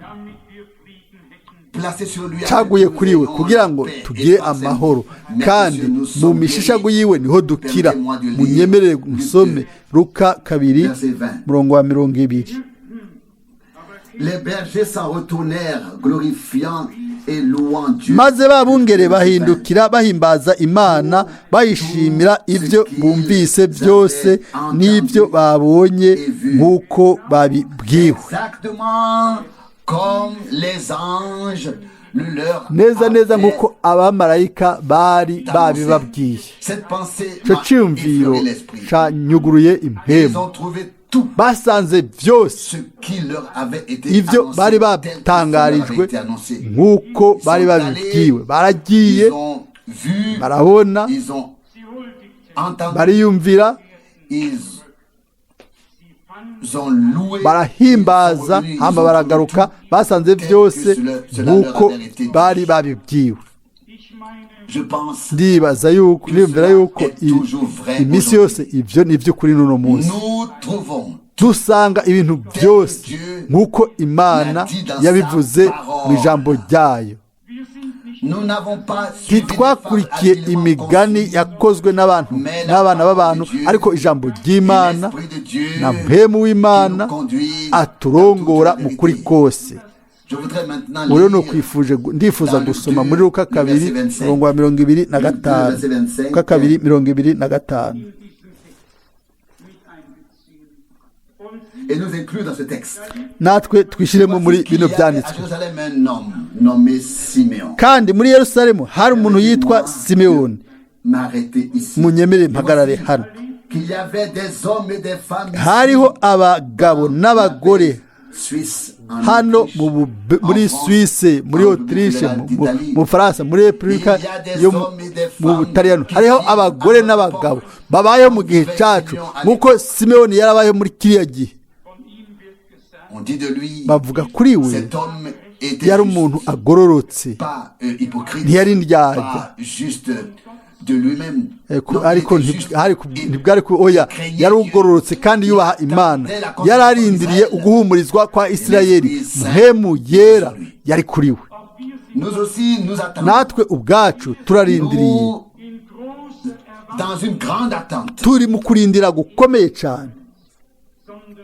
damit wir Frieden hätten. placé sur lui caguye afin que kuri nous we ayons kugira la ngo paix et tugire par ses amahoro, meurtrissures, kandi nous mu sommes mishishago guéris. yiwe niho dukira. Permettez-moi de lire Munyemerere Luc musome Luka 2 verset 20. murongo wa 20. Les bergers s'en retournèrent, glorifiant et louant Dieu. Maze ba bungere bahindukira bahimbaza Imana, bayishimira ibyo bumvise byose n'ibyo babonye nk'uko babibwiwe. Exactement comme les anges le leur Neza neza avaient nk'uko abamarayika bari babibabwiye. Cette pensée Icyo m'a cyiyumviro effleuré l'esprit. canyuguruye Ils impemu. ont trouvé tout Basanze byose ce qui leur avait été ibyo annoncé, bari tel que ça leur avait batangarijwe été annoncé. nk'uko bari babibwiwe. Baragiye, Ils ont vu, barabona, ils ont Sie huldigten, entendu, bariyumvira, ils sie fanden ont loué, barahimbaza, ils sont revenus, ils hama ont baragaruka, trouvé tout basanze tel que byose cela leur nk'uko avait été dit. bari babibwiwe. Ich meine, Je pense, Ndibaza yuko, ndiyumvira yuko iminsi yose ibyo ni iby'ukuri n'uno munsi. nous trouvons Dusanga ibintu byose nk'uko Imana yabivuze mu ijambo ryayo. wir sind nicht Nous n'avons pas suivi des fables Ntitwakurikiye habilement imigani conçues, yakozwe n'abantu mais la n'abana parole b'abantu, de Dieu ariko ijambo et ry'Imana l'Esprit de Dieu na mpwemu qui w'Imana nous conduit dans aturongora toute la mu kuri vérité. kose. Je voudrais maintenant Ubu rero lire nokwifuje ndifuza dans Luc gusoma 2, muri Luka le 2 verset 25. umurongo wa 25. Luc 2, verset 25. Luka 2 25. In diesen Text mit einbeziehen. Und Et nous inclure dans ce texte. Natwe twishyiremo muri Voici qu'il bino y avait à byanditswe. Jérusalem un homme nommé Siméon. Kandi muri Yerusalemu hari umuntu yitwa Simewoni. M'arrêter ici. Munyemere mpagarare hano. Qu'il y avait des hommes et des femmes ici, Hariho abagabo n'abagore Suisse, en hano Autriche, mu Bube- muri en France, Suisse, muri en Autriche, République mu d'Italie. Bufaransa, muri Repubulika Il y a des yo hommes et des mu femmes Butaliyano. qui Hariho vivent abagore à notre n'abagabo époque. babayeho mu gihe cyacu, nk'uko Simewoni yarabayeho muri kiriya gihe. von ihm wird gesagt, On dit de lui, Bavuga kuri we cet homme était yari juste, umuntu agororotse, pas hypocrite, ntiyari indyarya. pas juste de lui-même. Eh, Non, il ariko était juste et ntibwari oya, craignait yari Dieu. ugororotse kandi Il yubaha Imana, attendait la yari arindiriye consolation uguhumurizwa kwa Isirayeli. l'Esprit Saint Mpwemu yera sur lui. yari kuri we. auch wir sind Nous aussi, nous attendons. Natwe ubwacu turarindiriye, Nous, in großer Erwartung, dans une grande attente, turi mu kurindira gukomeye cyane, sondern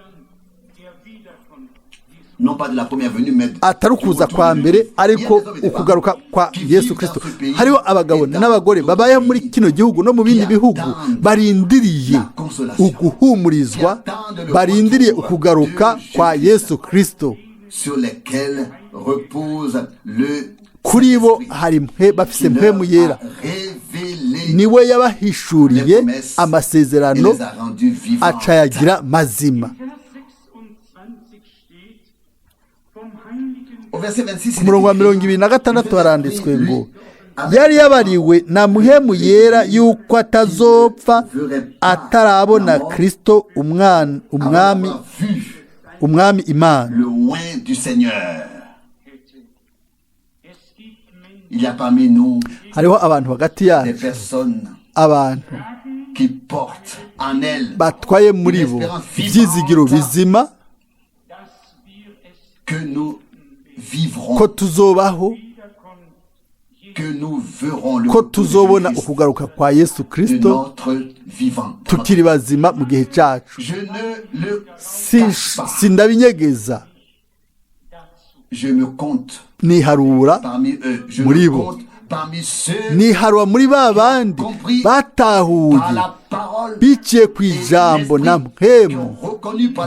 der Wiederkunft Jesu. non pas de la première venue, mais atari du ukuza retour kwa de mbere Jésus. ariko Il y a des hommes et des ukugaruka femmes kwa qui Yesu vivent dans Kristo. ce pays Hariho abagabo et dans n'abagore d'autres babayeho muri pays kino gihugu no mu bindi qui bihugu attendent barindiriye la consolation, uguhumurizwa, qui attendent le barindiriye retour ukugaruka de kwa Jésus. Yesu Kristo. Sur lesquels repose le Kuri bo Saint-Esprit, hari mwe bafise qui leur mpwemu yera, a révélé niwe yabahishuriye les promesses et amasezerano les a rendues vivantes. acayagira mazima. Vers 26 steht, vom Heiligen Au verset 26, Ku murongo wa 26 haranditswe ngo yari yabariwe na muhemu yera yuko atazopfa atarabona Kristo umwana umwami avoir vu umwami Imana. le oint du Seigneur. hätte. Es gibt Menschen, Il y a parmi nous Hariho abantu hagati des yacu, personnes abantu qui portent en elles batwaye muri bo ibyizigiro bizima dass wir es que nous vivrons, ko tuzobaho, wiederkommt, que nous verrons le ko retour de tuzobona Jésus-Christ ukugaruka kwa Yesu de Kristo notre vivant. tukiri bazima mu gihe cyacu. Je ne le cache pas. Sindabinyegeza, Je me compte niharura parmi eux. Je Muri me bo. compte parmi ceux niharura muri ba bandi batahuye par la parole biciye ku ijambo na mpwemu,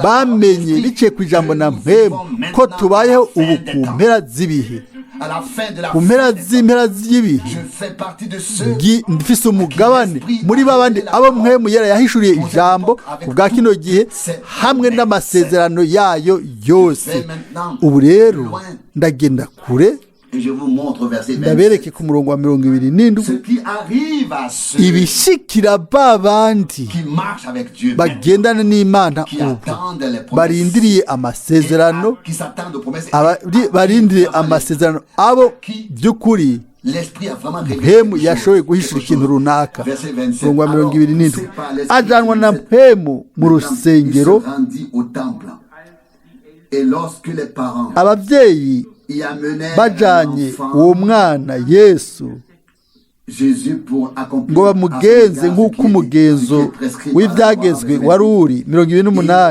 bamenye biciye ku ijambo na mpwemu ko tubayeho ubu ku mpera z'ibihe, à la fin de la ku mpera fin des temps. z'impera z'ibihe. Je fais partie de ceux Mfise umugabane muri ba bandi abo mpwemu yera yahishuriye ijambo ku bwa kino gihe hamwe n'amasezerano yayo yose. Ubu rero ndagenda kure, et je vous montre au verset 27 ndabereke ku murongo wa 27 ce qui arrive à ceux ibishikira ba bandi qui marchent avec Dieu bagendana n'Imana qui ubu, attendent les promesses barindiriye amasezerano, et qui s'attendent aux promesses barindiriye amasezerano abo by'ukuri l'esprit a vraiment révélé mpemu quelque yashoboye chose, guhishura quelque ikintu chose. runaka. Verset 27. Umurongo wa Alors, 27, c'est par l'esprit ajanwa na que mpemu mu le temple, rusengero. il se rendit au temple. Et lorsque les parents Ababyeyi y amenèrent bajanye l'enfant uwo mwana Yesu Jésus pour accomplir ngo à son bamugenze égard ce nk'uko qui est- ce qui umugenzo est prescrit par la loi, w'ibyagezwe verset wari uri, 28,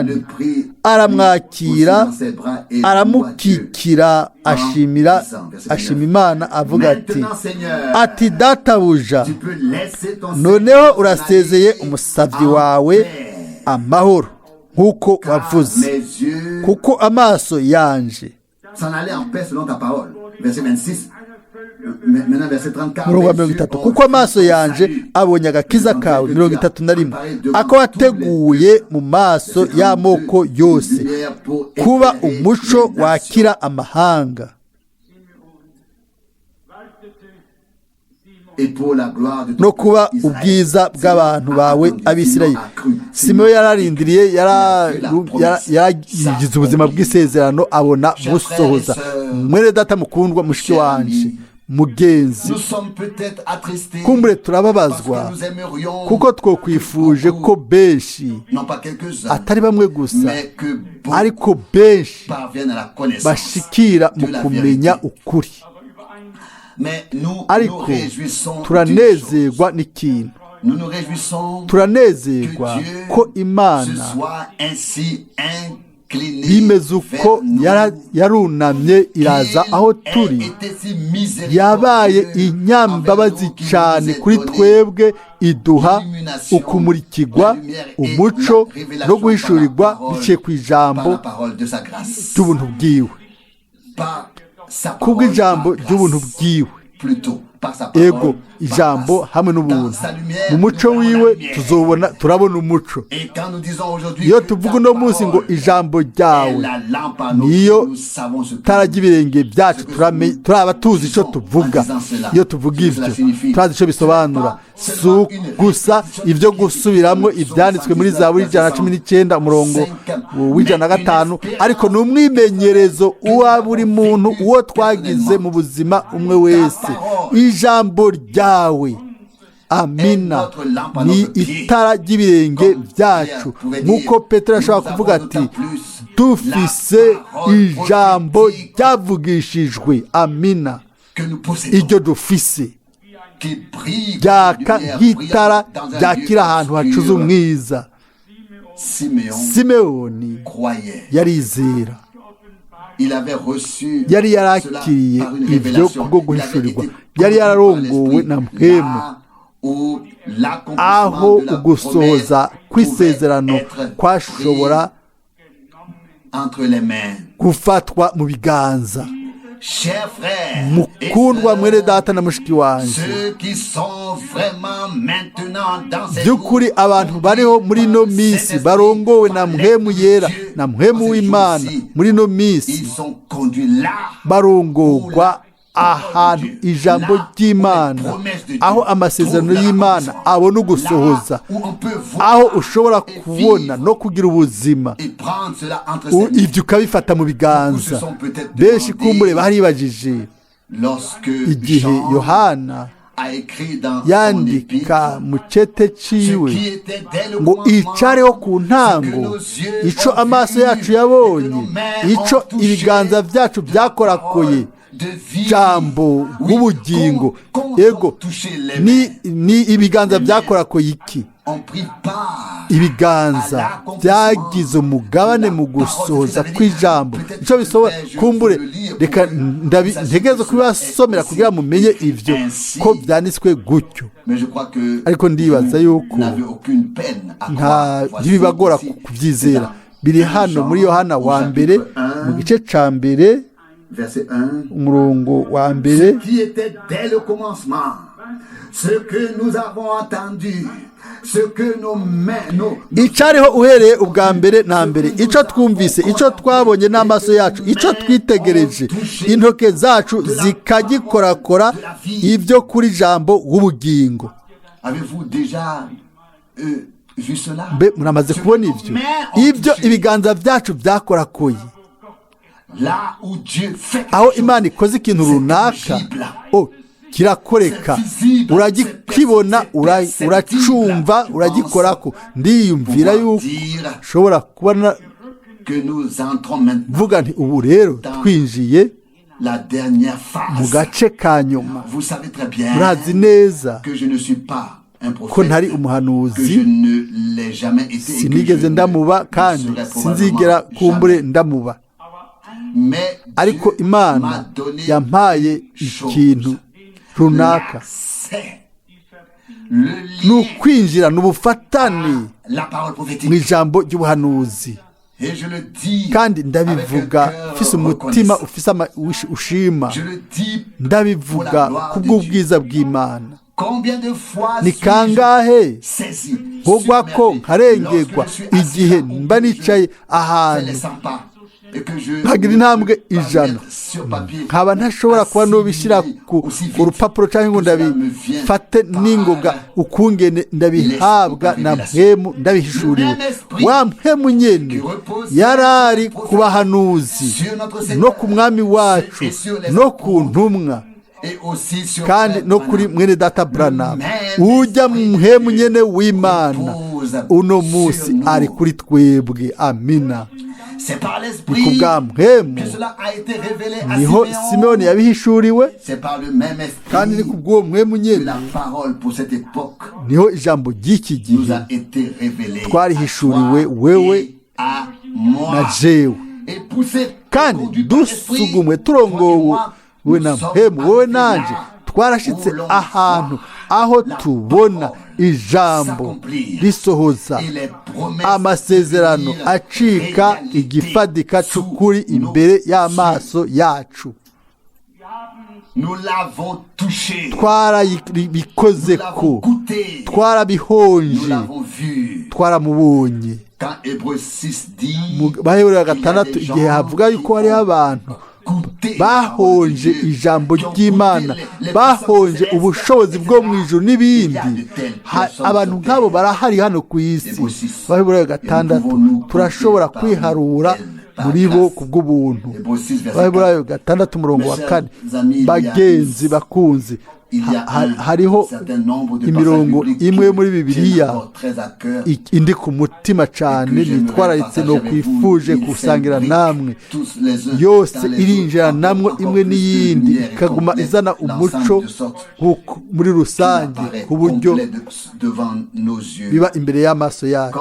Il le prit aramwakira, aussi dans ses bras et loua Dieu. aramukikira, ashimira ashima Imana avuga ati Maintenant, Seigneur, ati databuja, tu peux laisser ton noneho serviteur urasezeye aller umusabyi en wawe paix, amahoro nk'uko car wavuze, mes yeux kuko amaso yanje. s'en aller en paix selon ta parole. Verset 26. Maintenant, verset 34. Murongo wa Mes mirongo yeux itatu ont kuko amaso vu ton yanje salut. abonye agakiza kawe, 31, ako wateguye mu maso y'amoko yose, kuba umuco wakira amahanga, Wartete Simon Et pour la gloire de ton no kuba peuple Israël. ubwiza bw'abantu bawe Simeon a attendu, Abisirayeli. Simeon a cru. Simeon yararindiriye, yaragize ubuzima bw'isezerano abona busohoza. Mwene data mukundwa, mushiki wanje, mugenzi, Nous sommes peut-être attristés kumbure parce turababazwa que nous aimerions kuko twokwifuje ko benshi, non pas quelques-uns, atari bamwe gusa, mais que beaucoup ariko benshi parviennent à la connaissance bashikira mu de la kumenya vérité. ukuri. aber überein Ariko turanezerwa n'ikintu, turanezerwa ko Imana bimeze uko yarunamye iraza aho turi, yabaye inyambabazi cyane kuri twebwe, iduha ukumurikirwa, umuco no guhishurirwa biciye ku ijambo ry'ubuntu bwiwe, kubw'ijambo ry'ubuntu bwiwe. Ego, ijambo hamwe n'ubuntu. Mu muco wiwe tuzobona, turabona umuco. Iyo tuvuga uno munsi ngo ijambo ryawe niyo tara ry'ibirenge byacu, turaba tuzi icyo tuvuga. Iyo tuvuga ibyo turazi icyo bisobanura. Si gusa ibyo gusubiramo ibyanditswe muri Zaburi 119 umurongo wa 105, ariko ni umwimenyerezo uwa buri muntu uwo twagize mu buzima umwe wese. Ijambo ryawe, amina, ni itara ry'ibirenge byacu. Nk'uko Petero ashobora kuvuga ati dufise ijambo ryavugishijwe, amina, iryo dufise ryaka nk'itara ryakira ahantu hacuze umwiza. Simewoni yarizera, yari yarakiriye ibyo kubwo guhishurirwa, yari yararongowe na mpwemu, aho ugusohoza kw'isezerano kwashobora gufatwa mu biganza. Mukundwa mwene data na mushiki wanjye, by'ukuri abantu bariho muri ino minsi barongowe na mpwemu yera na mpwemu w'Imana, muri ino minsi barongorwa ahantu ijambo ry'Imana, aho amasezerano y'Imana abona ugusohoza, aho ushobora kubona no kugira ubuzima, ibyo ukabifata mu biganza. Benshi kumbure baribajije igihe Yohana yandika mu cete ciwe ngo icareho ku ntango ico amaso yacu yabonye, ico ibiganza byacu byakorakoye, jambo rw'ubugingo. Ego, ni ibiganza byakorakoye iki? Ibiganza byagize umugabane mu gusohoza kw'ijambo. Icyo bisobanura kumbure, reka ntegereze kubibasomera kugira mumenye ibyo ko byanditswe gutyo. Ariko ndibaza yuko nta ntibibagora kubyizera. Biri hano muri Yohana wa mbere mu gice cya mbere umurongo wa mbere. Icariho uhereye ubwa mbere na mbere, icyo twumvise, icyo twabonye n'amaso yacu, icyo twitegereje, intoke zacu zikagikorakora, ibyo kuri jambo w'ubugingo. Mbe muramaze kubona ibyo? Ibyo ibiganza byacu byakorakoye, aho Imana ikoze ikintu runaka, kirakoreka, uragikibona, uracumva, uragikorako. Ndiyumvira yuko ushobora kubona mvuga nti ubu rero twinjiye mu gace ka nyuma. Murazi neza ko ntari umuhanuzi, sinigeze ndamuba kandi sinzigera kumbure ndamuba, ariko Imana yampaye ikintu runaka, ni ukwinjira, ni ubufatane mu ijambo ry'ubuhanuzi. Kandi ndabivuga ufise umutima ufise ushima, ndabivuga kubw'ubwiza bw'Imana. Ni kangahe nkogwa ko nkarengerwa igihe mba nicaye ahantu nkagira intambwe 100, nkaba ntashobora kuba nubishyira ku rupapuro cyangwa ngo ndabifate n'ingoga, ukungene ndabihabwa na mpwemu, ndabihishuriwe. Wa mpwemu nyene yarari ku bahanuzi no ku mwami wacu no ku ntumwa kandi no kuri mwene data Branham. Ujya mu mpwemu nyene w'Imana uno munsi ari kuri twebwe. Amina. Ni ku bwa mpwemu niho Simeyoni yabihishuriwe, kandi ni ku bw'uwo mpwemu nyene niho ijambo ry'iki gihe twarihishuriwe wewe na jewe. Kandi dusugumwe turongowe na mpwemu, wowe nanje twarashitse ahantu aho tubona ijambo risohoza amasezerano acika igifadika c'ukuri imbere y'amaso yacu. Twarabikoze ko, twarabihonje, twaramubonye. Mu Baheburayo 6 igihe havuga yuko hariho abantu bahonje ijambo ry'Imana, bahonje ubushobozi bwo mu ijuru n'ibindi, abantu nk'abo barahari hano ku isi. Baheburayo 6 turashobora kwiharura muri bo ku bw'ubuntu. Baheburayo 6 umurongo wa 4. Bagenzi bakunzi, hariho imirongo imwe muri Bibiliya indi ku mutima cyane nitwararitse no kwifuje gusangira namwe, yose irinjira namwe imwe n'iyindi ikaguma izana umuco muri rusange ku buryo biba imbere y'amaso yacu.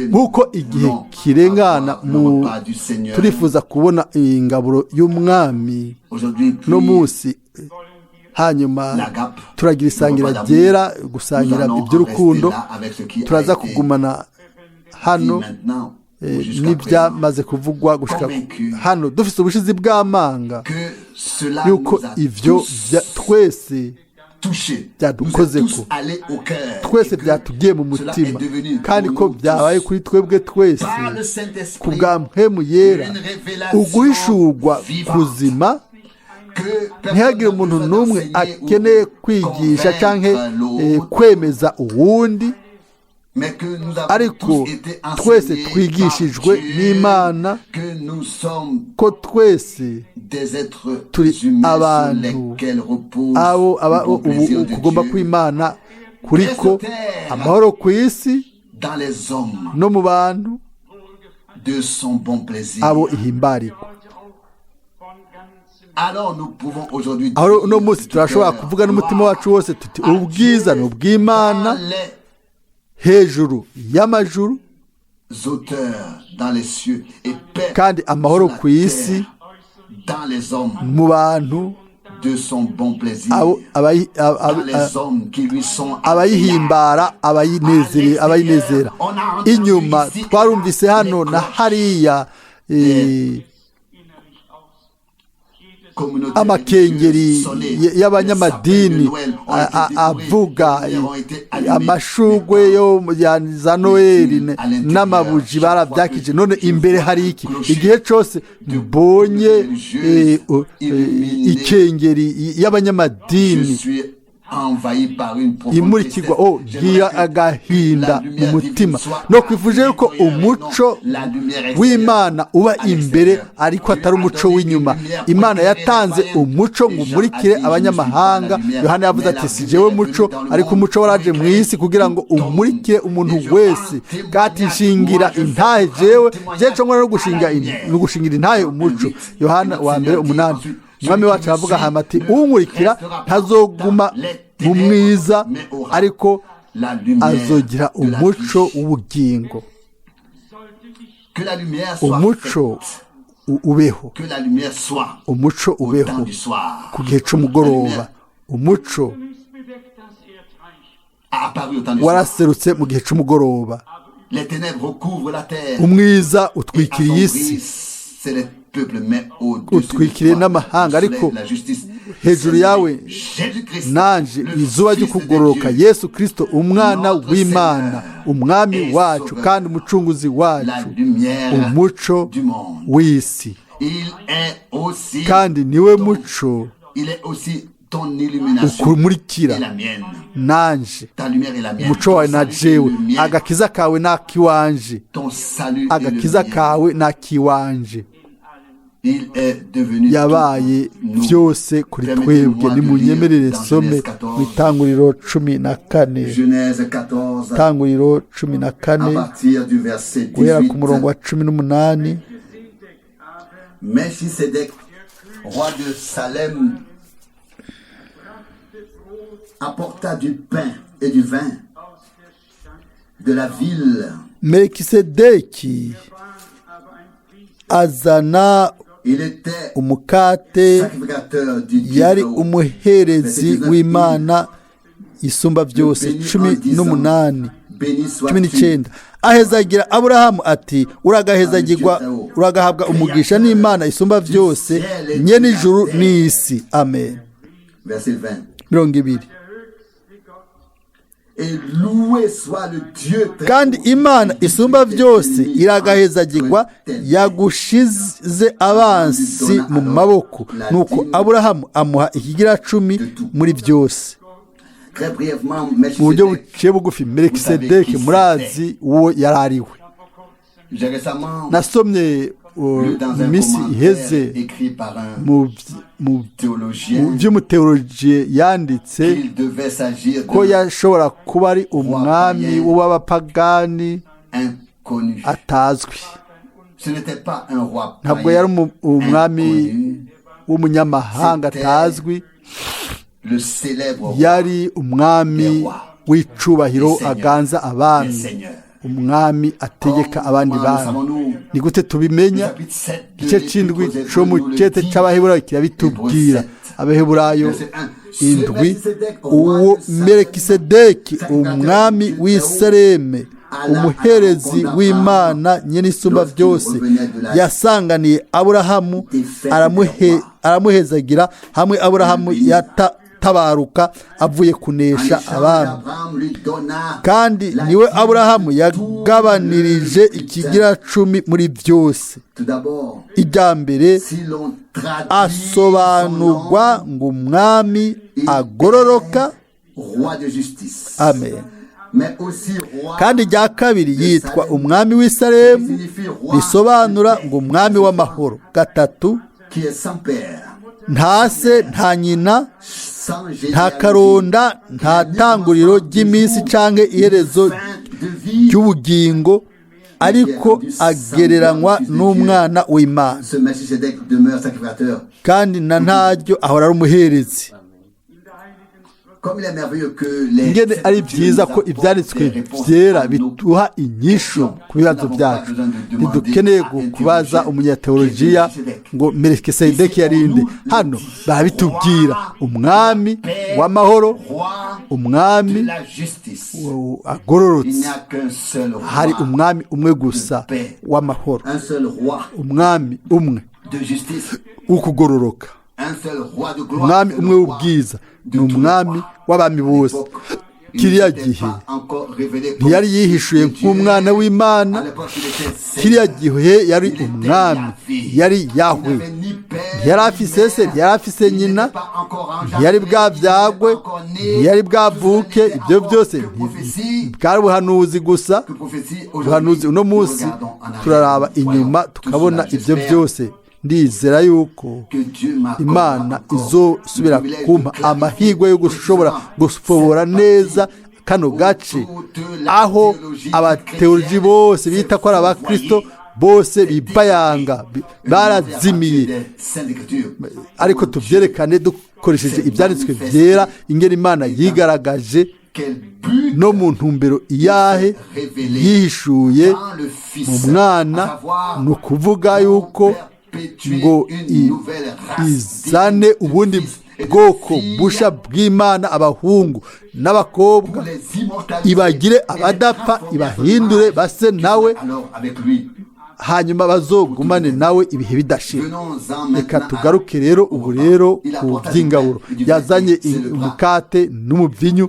Nk'uko igihe kirengana mu turifuza kubona ingaburo y'umwami no munsi, hanyuma turagira isangira ryera, gusangira iby'urukundo. Turaza kugumana hano n'ibyamaze kuvugwa gushika hano, dufite ubushizi bw'amanga yuko ivyo twese byadukoze ko twese byatugiye mu mutima, kandi ko byabaye kuri twebwe twese ku bwa mpwemu yera, uguhishurwa kuzima. Ntihagire umuntu n'umwe akeneye kwigisha cyangwa kwemeza uwundi, ariko twese twigishijwe n'Imana ko twese turi abantu abo kugomba kw'Imana kuriko amahoro ku isi no mu bantu abo ihimbarirwa. Aho uno munsi turashobora kuvuga n'umutima wacu wose tuti ubwiza ni ubw'Imana hejuru y'amajuru, kandi amahoro ku isi mu bantu abayihimbara abayinezera. Inyuma twarumvise hano na hariya amakengeri y'abanyamadini avuga amashugwe yo za Noheli n'amabuji barabyakije. None imbere hari iki? Igihe cyose mbonye ikengeri y'abanyamadini imurikirwa, ngira agahinda mu mutima. No kwifuje yuko umuco w'Imana uba imbere, ariko atari umuco w'inyuma. Imana yatanze umuco ngo umurikire abanyamahanga. Yohana yavuze ati si jewe muco, ariko umuco waraje mu isi kugira ngo umurikire umuntu wese. Kandi nshingira intahe jewe, jewe nkora no gushingira intahe umuco. Yohana wa mbere 8. Umwami wacu aravuga hama ati unkurikira ntazoguma mu mwiza, ariko azogira umuco w'ubugingo. Umuco ubeho, umuco ubeho ku gihe c'umugoroba. Umuco waraserutse mu gihe c'umugoroba. Umwiza utwikiriye isi, utwikiriye n'amahanga, ariko hejuru yawe nanje izuba ryo kugororoka, Yesu Kristo umwana w'Imana, umwami wacu kandi umucunguzi wacu, umuco w'isi. Kandi niwe muco ukumurikira nanje, umuco wawe na jewe, agakiza kawe n'akiwanje, agakiza kawe n'akiwanje. Yabaye byose kuri twebwe. Nimunyemerere some mu Itanguriro 14, Itanguriro 14, guhera ku murongo wa 18. Melchisedec, roi de Salem, apporta du pain et du vin de la ville. Melikisedeki azana umukate, yari umuherezi w'Imana isumba byose. 18, 19, ahezagira Aburahamu ati: uragahezagirwa, uragahabwa umugisha n'Imana isumba byose, nyene ijuru n'isi. Amen. 20. Kandi Imana isumba byose iragahezagirwa, yagushize abansi mu maboko. Nuko Aburahamu amuha ikigira cumi muri byose. Mu buryo buciye bugufi, Melikisedeki murazi uwo yari ari we. Nasomye mu minsi iheze mu by'umuteolojiye yanditse ko yashobora kuba ari umwami w'abapagani atazwi. Ntabwo yari umwami w'umunyamahanga atazwi, yari umwami w'icubahiro aganza abami, umwami ategeka abandi bami. Ni gute tubimenya? Igice c'indwi co mu cete c'Abaheburayo kirabitubwira. Abaheburayo 7, uwo Melikisedeki umwami w'i Saleme, umuherezi w'Imana nyene isumba byose, yasanganiye Aburahamu aramuhezagira, hamwe Aburahamu yatabaruka avuye kunesha abami. Kandi niwe Aburahamu yagabanirije ikigira cumi muri byose. Ijya mbere asobanurwa ngo umwami agororoka. Amen. Kandi rya kabiri yitwa umwami w'i Salemu, risobanura ngo umwami w'amahoro. Gatatu, nta se, nta nyina, nta karonda, nta tanguriro ry'iminsi canke iherezo ry'ubugingo, ariko agereranywa n'umwana w'Imana. Kandi na ntaryo ahora ari umuherezi. Ingene ari byiza ko ibyanditswe byera biduha inyishu ku bibazo byacu. Ntidukeneye kubaza umunyateolojiya ngo Melikisedeki yarinde. Hano barabitubwira: umwami w'amahoro, umwami agororotse. Hari umwami umwe gusa w'amahoro, umwami umwe w'ukugororoka, umwami umwe w'ubwiza, ni umwami w'abami bose. Kiriya gihe ntiyari yihishuye nk'umwana w'Imana, kiriya gihe yari umwami, yari Yahwe. Ntiyari afise se, ntiyari afise nyina, ntiyari bwabyagwe, ntiyari bwavuke. Ibyo byose bwari ubuhanuzi gusa. Ubuhanuzi uno munsi turaraba inyuma tukabona ibyo byose. Ndizera yuko Imana izosubira kumpa amahirwe yo gushobora gufobora neza kano gace, aho abateoloji bose bita ko ari abakristo bose bibayanga, barazimiye. Ariko tubyerekane dukoresheje ibyanditswe byera, ingene Imana yigaragaje no mu ntumbero iyahe yihishuye mu mwana, ni ukuvuga yuko ngo izane ubundi bwoko busha bw'Imana, abahungu n'abakobwa, ibagire abadapfa, ibahindure base nawe, hanyuma bazogumane nawe ibihe bidashira. Reka tugaruke rero ubu rero ku by'ingaburo. Yazanye umukate n'umuvinyu,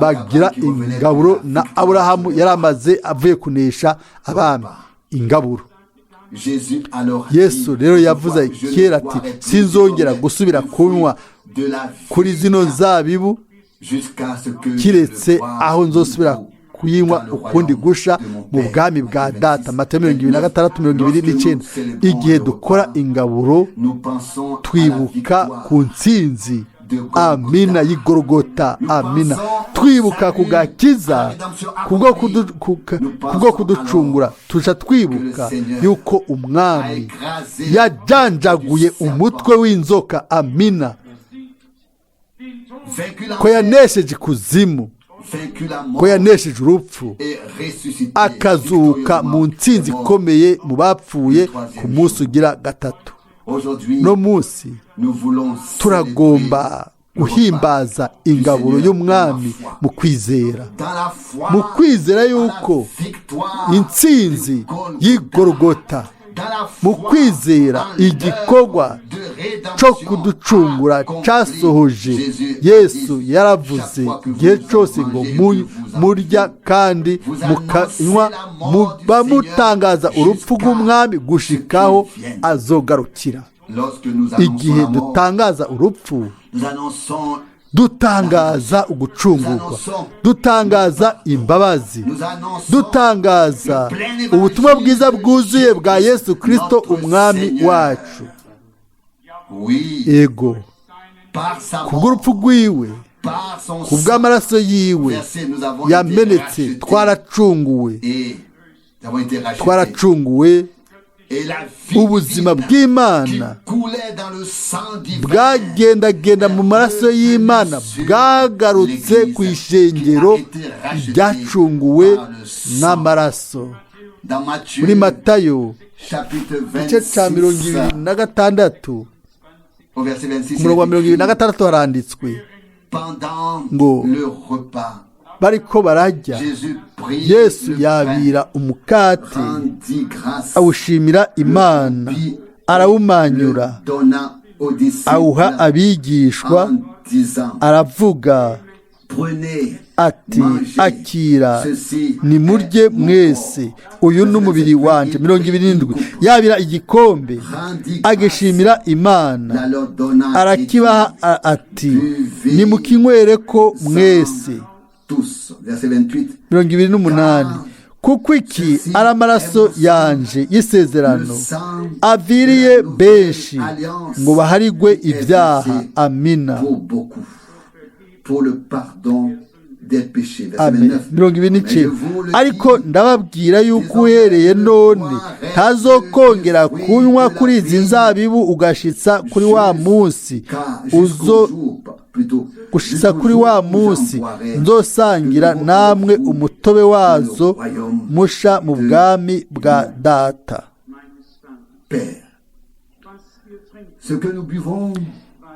bagira ingaburo na Aburahamu yari amaze avuye kunesha abami. Ingaburo. Yesu rero yavuze kera ati: sinzongera gusubira kunywa kuri zino nzabibu, kiretse aho nzosubira kuyinywa ukundi gusha mu bwami bwa data. Matayo 26:29. Igihe dukora ingaburo twibuka ku ntsinzi, amina, y'igorogota, amina. Twibuka ku gakiza kubwo kuducungura. Tuja twibuka yuko umwami yajanjaguye umutwe w'inzoka, amina, ko yanesheje ikuzimu, ko yanesheje urupfu, akazuka mu ntsinzi ikomeye mu bapfuye ku munsi ugira gatatu. No munsi turagomba guhimbaza ingaburo y'umwami mu kwizera, mu kwizera yuko intsinzi y'igorogota, mu kwizera igikorwa cyo kuducungura cyasohoje. Yesu yaravuze igihe cyose ngo murya kandi mukanywa muba mutangaza urupfu rw'umwami gushikaho azogarukira. Igihe dutangaza urupfu, dutangaza ugucungurwa, dutangaza imbabazi, dutangaza ubutumwa bwiza bwuzuye bwa Yesu Kirisito umwami wacu. Ego, kubw'urupfu rwiwe, kubw'amaraso yiwe yamenetse, twaracunguwe, twaracunguwe. Ubuzima bw'Imana bwagendagenda mu maraso y'Imana bwagarutse ku ishengero ryacunguwe n'amaraso. Muri Matayo igice cya 26, umurongo wa 26 haranditswe ngo bariko barajya, Yesu yabira umukate, awushimira Imana, arawumanyura, awuha abigishwa, aravuga ati: akira, nimurye mwese, uyu ni umubiri wanje. 27, yabira igikombe, agishimira Imana, arakibaha ati: nimukinywere ko mwese. 28, kuko iki ari amaraso yanje y'isezerano aviriye benshi ngo baharigwe ibyaha. Amina. Amen. 29, ariko ndababwira yuko uhereye none ntazokongera kunywa kuri izi nzabibu ugashitsa kuri wa munsi uzo gushitsa kuri wa munsi nzosangira namwe umutobe wazo musha mu bwami bwa data.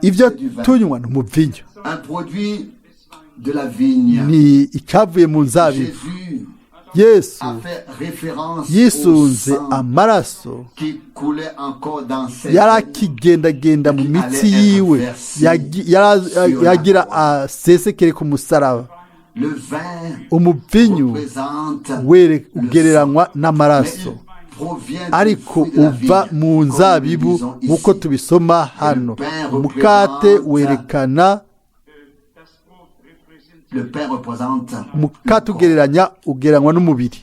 Ibyo tunywa ni umuvinyo, ni icyavuye mu nzabibu. Yesu yisunze amaraso yarakigendagenda mu mitsi yiwe, yagira asesekere ku musaraba. Umuvinyu ugereranywa n'amaraso, ariko uva mu nzabibu nk'uko tubisoma hano. Umukate werekana, umukate ugereranya, ugereranywa n'umubiri.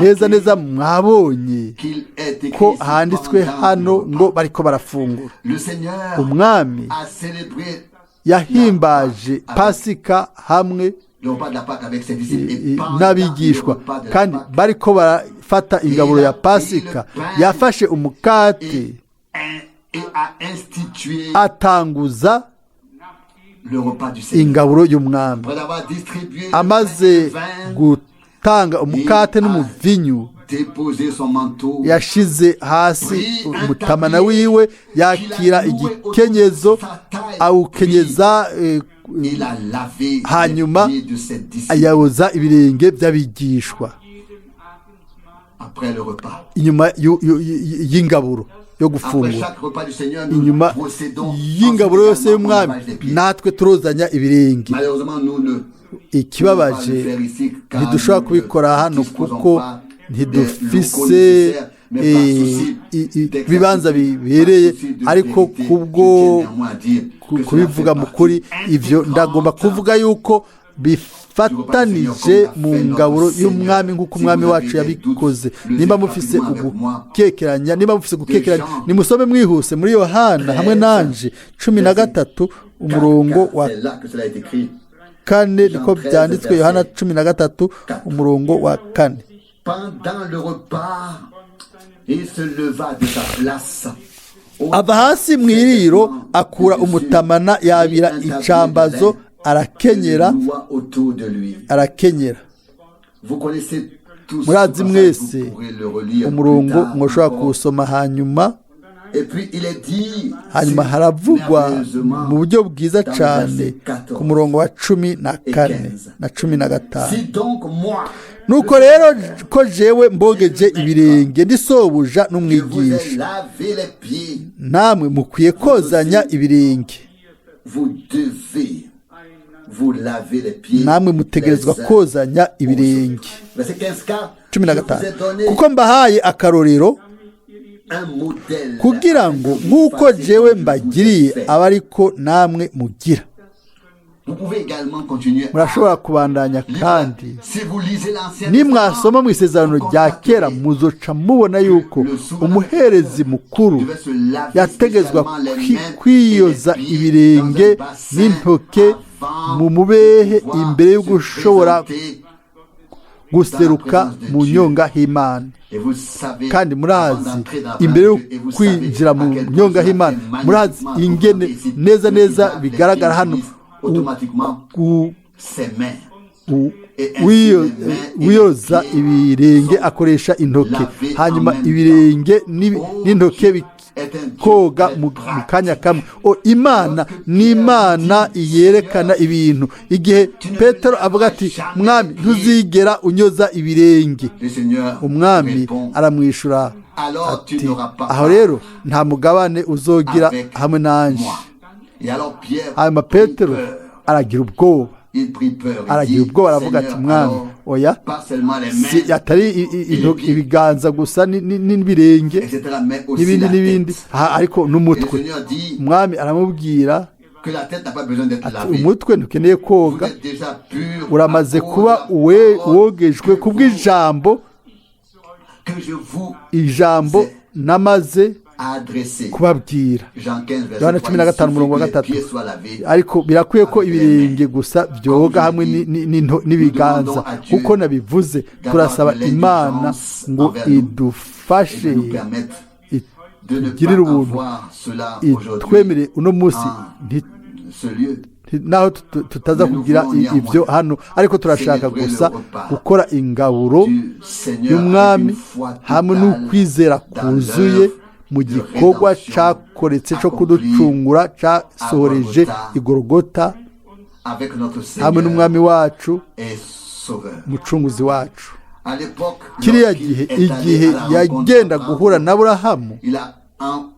Neza neza mwabonye ko handitswe hano ngo bariko barafungura. Umwami yahimbaje Pasika hamwe n'abigishwa, kandi bariko barafata ingaburo ya Pasika. Yafashe umukate atanguza ingaburo y'umwami. Amaze gutanga umukate n'umuvinyu, yashize hasi umutamana wiwe, yakira igikenyezo, awukenyeza, hanyuma ayoza ibirenge by'abigishwa inyuma y'ingaburo yo gufungura. Inyuma y'ingaburo yose y'umwami natwe turozanya ibirenge. Ikibabaje, ntidushobora kubikora hano kuko ntidufise ibibanza bibereye, ariko kubwo kubivuga mu kuri ibyo ndagomba kuvuga yuko dufatanije mu ngaburo y'umwami nk'uko umwami wacu yabikoze. Nimba mufise ugukekeranya, nimba mufise gukekeranya, nimusome mwihuse muri Yohana hamwe nanje 13 umurongo wa C'est là que cela est écrit. 4, niko byanditswe. Yohana 13 umurongo wa 4. Pendant le repas, il se leva de sa place. Ava hasi mu iriro, akura umutamana, yabira icambazo, arakenyera. Loi autour de lui. Arakenyera. Vous connaissez tous ce Murazi passage, mwese vous pourrez le relire umurongo, plus tard mwoshobora encore. kuwusoma hanyuma. Et puis il est dit Hanyuma haravugwa merveilleusement mu buryo bwiza dans le cyane verset 14. ku murongo wa 14 na 15. Si donc moi, Nuko rero ko jewe mbogeje ibirenge, ndi sobuja je vous ai n'umwigisha, lavé les pieds, namwe mukwiye kozanya ibirenge. Vous devez vous laver les pieds Namwe mutegerezwa les uns kozanya ibirenge. Verset 15, car Cumi na je vous gatanu, ai donné kuko mbahaye akarorero un modèle kugira ngo nk'uko jewe mbagiriye abe ariko namwe mugira. Vous pouvez également continuer à Murashobora kubandanya lire. kandi. Si vous lisez l'Ancien Nimwasoma mu Isezerano Testament, rya Kera, muzoca mubona yuko umuherezi mukuru devait se laver yategezwa spécialement les mains kwiyoza et les pieds ibirenge dans un bassin n'intoke avant mu mubehe de pouvoir imbere yo se gushobora présenter. guseruka mu nyonga h'Imana. Et vous savez, Kandi avant murazi, d'entrer dans la imbere yo présence de Dieu, et vous savez kwinjira à mu quel point nyonga cela h'Imana, fait murazi magnifiquement ingene représenté ici. neza neza Ceux qui bigaragara lavent hano les pieds automatiquement ses mains. u- wiyoza ibirenge akoresha intoke, hanyuma ibirenge n'intoke bikoga mu kanya kamwe. O Imana ni Imana yerekana ibintu. Igihe Petero avuga ati: "Mwami, ntuzigera unyoza ibirenge," Le Seigneur Umwami répond, aramwishyura Alors tu ati: n'auras pas "Aho rero nta mugabane uzogira avec hamwe nanje." moi. Et alors Pierre Hanyuma prit Petero peur. aragira ubwoba. Il prit peur. Il Aragira dit, ubwoba, aravuga ati: Seigneur, "Mwami, alors, oya, pas seulement les si mains, atari ibiganza gusa n'ibirenge etc., mais aussi n'ibindi la n'ibindi, tête. Ariko Et le n'umutwe." Seigneur dit Umwami aramubwira que la tête n'a pas besoin d'être ati: lavée. "Umutwe ntukeneye Vous koga, êtes déjà pur uramaze à cause kuba de la parole wogejwe que kubw'ijambo que je vous ijambo namaze adressé. kubabwira." Jean 15, verset Yohana 3, cumi na il gatanu suffit umurongo wa que les 3. pieds soient lavés. Ariko birakwiye ko ibirenge gusa byoga hamwe n'ibiganza. Kuko nabivuze, turasaba Imana ngo Et idufashe, de nous permettre de ne pas itugirire ubuntu, avoir cela aujourd'hui itwemere uno munsi en ce lieu. Naho tutaza kugira ibyo hano, ariko turashaka gusa gukora ingaburo Du Seigneur avec y'Umwami une foi hamwe totale n'ukwizera dans kuzuye l'œuvre mu de gikorwa rédemption cyakoretse cyo accomplie kuducungura cyasohoreje Golgotha i Gorogota avec notre hamwe Seigneur n'Umwami wacu, et Sauveur. Umucunguzi wacu. À l'époque, Kiriya lorsqu'il gihe, est allé igihe à la rencontre yagenda d'Abraham, guhura na Aburahamu,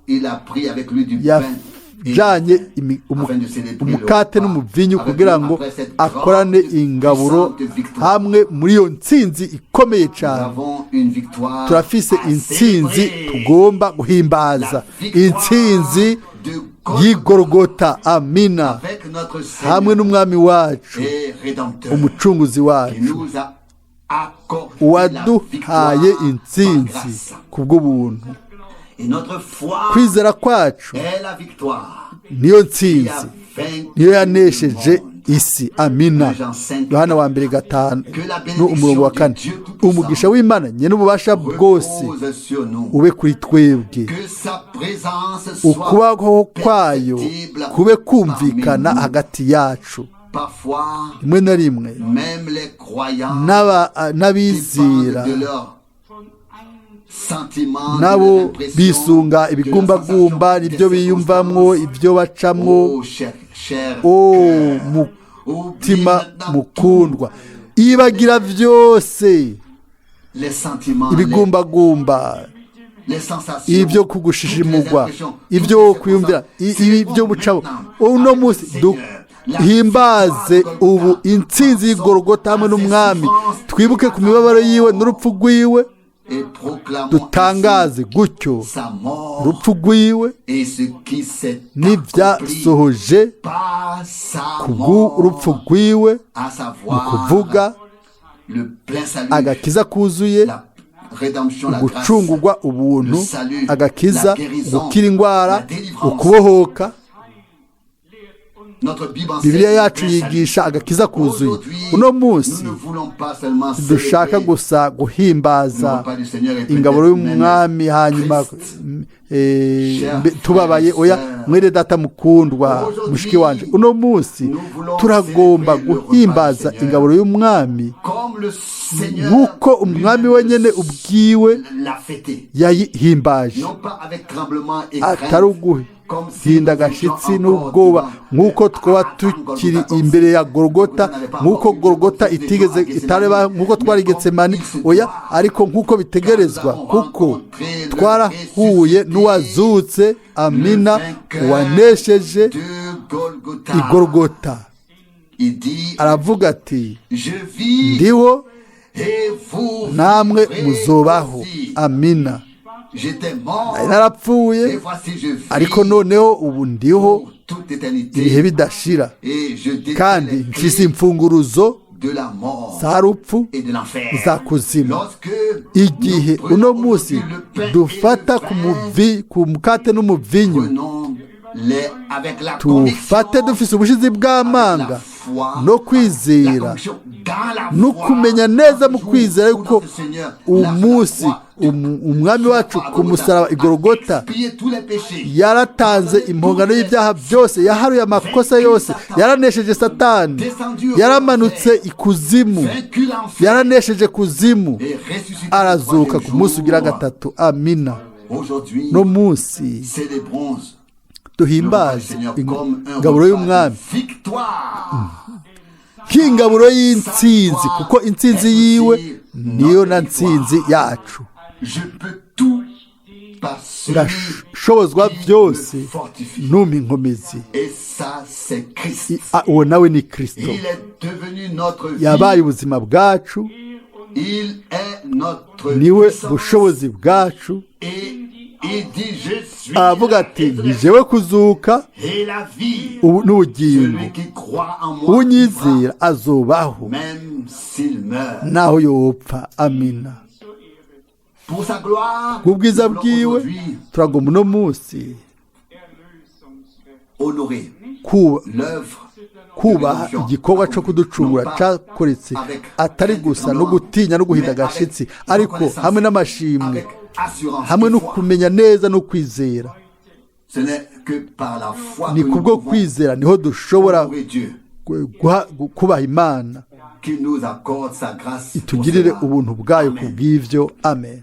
il a pris avec lui du pain et du yajanye vin afin de célébrer le umukate repas n'umuvinyu avec kugira lui ngo après cette akorane grande, ingaburo puissante victoire. hamwe muri iyo ntsinzi ikomeye Nous cyane. avons une victoire Turafise à intsinzi célébrer. tugomba guhimbaza, La victoire intsinzi de Golgotha y'Igorogota, amina, avec notre hamwe Seigneur n'Umwami wacu, et Rédempteur Umucunguzi qui wacu, nous a accordé la uwaduhaye victoire par intsinzi grâce. kubw'ubuntu. Et notre foi Kwizera kwacu est la victoire niyo qui a ntsinzi, vaincu niyo le yanesheje monde. isi, amina. Yohana wa mbere 5 n'umurongo wa 4. Umugisha w'Imana nyene ububasha bwose Repose sur nous. ube kuri twebwe. Que sa présence soit Ukubaho kwayo perceptible kube kumvikana parmi nous. hagati yacu. Parfois, Rimwe na rimwe même les croyants n'abizera dépendent de leurs sentiments, de nabo leur impression, bisunga de leur ibigumbagumba, sensation, ibyo des biyumvamwo, circonstances. ibyo bacamwo. Oh, cher, cher O cœur, mutima oublie maintenant mukundwa, ibagira byose, les sentiments, ibigumbagumba, les sensations, ibyo kugushishimugwa, toutes les impressions, ibyo toutes les kwiyumvira, circonstances. ibi byo bucamo. Maintenant, Uno avec munsi le Seigneur, la duhimbaze victoire de ubu Golgotha, intsinzi y'Igorogota hamwe n'Umwami, twibuke ku mibabaro yiwe n'urupfu rwiwe. Et proclamons Dutangaze ainsi gutyo sa mort urupfu rwiwe et ce qui s'est accompli n'ibyasohoje par sa kubw'urupfu mort, rwiwe, à ni savoir ukuvuga le plein salut, agakiza kuzuye, la rédemption, la grâce, gucungurwa, ubuntu, agakiza, gukira indwara, ukubohoka. Notre Bible enseigne Bibiliya le yacu plein salut. yigisha agakiza kuzuye. Aujourd'hui, Uno munsi nous ne voulons pas seulement dushaka célébrer gusa le guhimbaza repas du Seigneur et ingaburo peut-être même y'umwami, hanyuma triste. tubabaye. Oya, mwene data mukundwa, mushiki wanje, uno munsi turagomba guhimbaza ingaburo y'umwami Comme le Seigneur nk'uko umwami wenyine ubwiwe l'a fêté. yayihimbaje, Non pas avec tremblement et atari crainte, comme si uguhinda nous étions agashitsi encore n'ubwoba, devant nk'uko twaba tukiri imbere ya Gorogota, nk'uko Gorogota itigeze itareba, nk'uko twari i Getsemani. Oya, ariko nk'uko bitegerezwa, kuko twarahuye n'uwazutse, amina, uwanesheje de Golgotha. i Gorogota. Il dit, Aravuga ati: je vis "Ndiho, et vous namwe vivrez muzobaho." aussi. Amina. J'étais mort Narapfuye, et voici je vis ariko noneho ubu ndiho pour toute éternité ibihe bidashira, et je détiens kandi les mfise clés imfunguruzo de la mort za rupfu et de l'enfer. za kuzimu. Lorsque Igihe nous prenons uno munsi aujourd'hui le pain et dufata le ku vin, muvi ku mukate n'umuvinyu, prenons-les avec la tuwufate conviction, dufise ubushizi avec bw'amanga la foi, no la kwizera conviction dans la no foi, kumenya neza mu jour kwizera où yuko notre Seigneur l'a umunsi fait la croix, umwami wacu ku musaraba i Gorogota expié tous les péchés, yaratanze impongano y'ibyaha byose, yaharuye amakosa yose, yaranesheje Satani, yaramanutse ikuzimu, vaincu l'enfer yaranesheje kuzimu, et ressuscité le arazuka troisième ku munsi ugira jour. gatatu. Amina. Aujourd'hui, No munsi célébrons le repas du duhimbaze Seigneur comme un ingaburo repas y'umwami de victoire. nk'ingaburo y'intsinzi, kuko intsinzi yiwe niyo na ntsinzi yacu. Je peux tout par celui Ndashobozwa qui byose me fortifie. numpa inkomezi. Et ça, c'est Christ. Uwo nawe ni Kristo. Il est devenu notre vie. Yabaye ubuzima bwacu. Il est notre Niwe puissance. bushobozi bwacu. Et il dit, je suis Aravuga la ati: "Ni résurrection jewe kuzuka et la vie. ubu n'ubugingo. Celui qui croit en moi Unyizera vivra, azobaho même s'il meurt." naho yopfa." Amina. Pour sa gloire, Kubwiza nous voulons bwiwe, aujourd'hui turagomba uno munsi honorer l'œuvre kubaha igikorwa cyo kuducungura cyakoretse, atari gusa no gutinya no guhinda agashitsi, ariko hamwe n'amashimwe, avec assurance hamwe et no foi. kumenya neza no kwizera. Ce n'est que par la foi Ni que nous kubwo pouvons kwizera niho dushobora honorer Dieu, kubaha Imana qui nous accorde sa grâce pour itugirire cela. ubuntu bwayo Amen. ku bw'ibyo. Amen.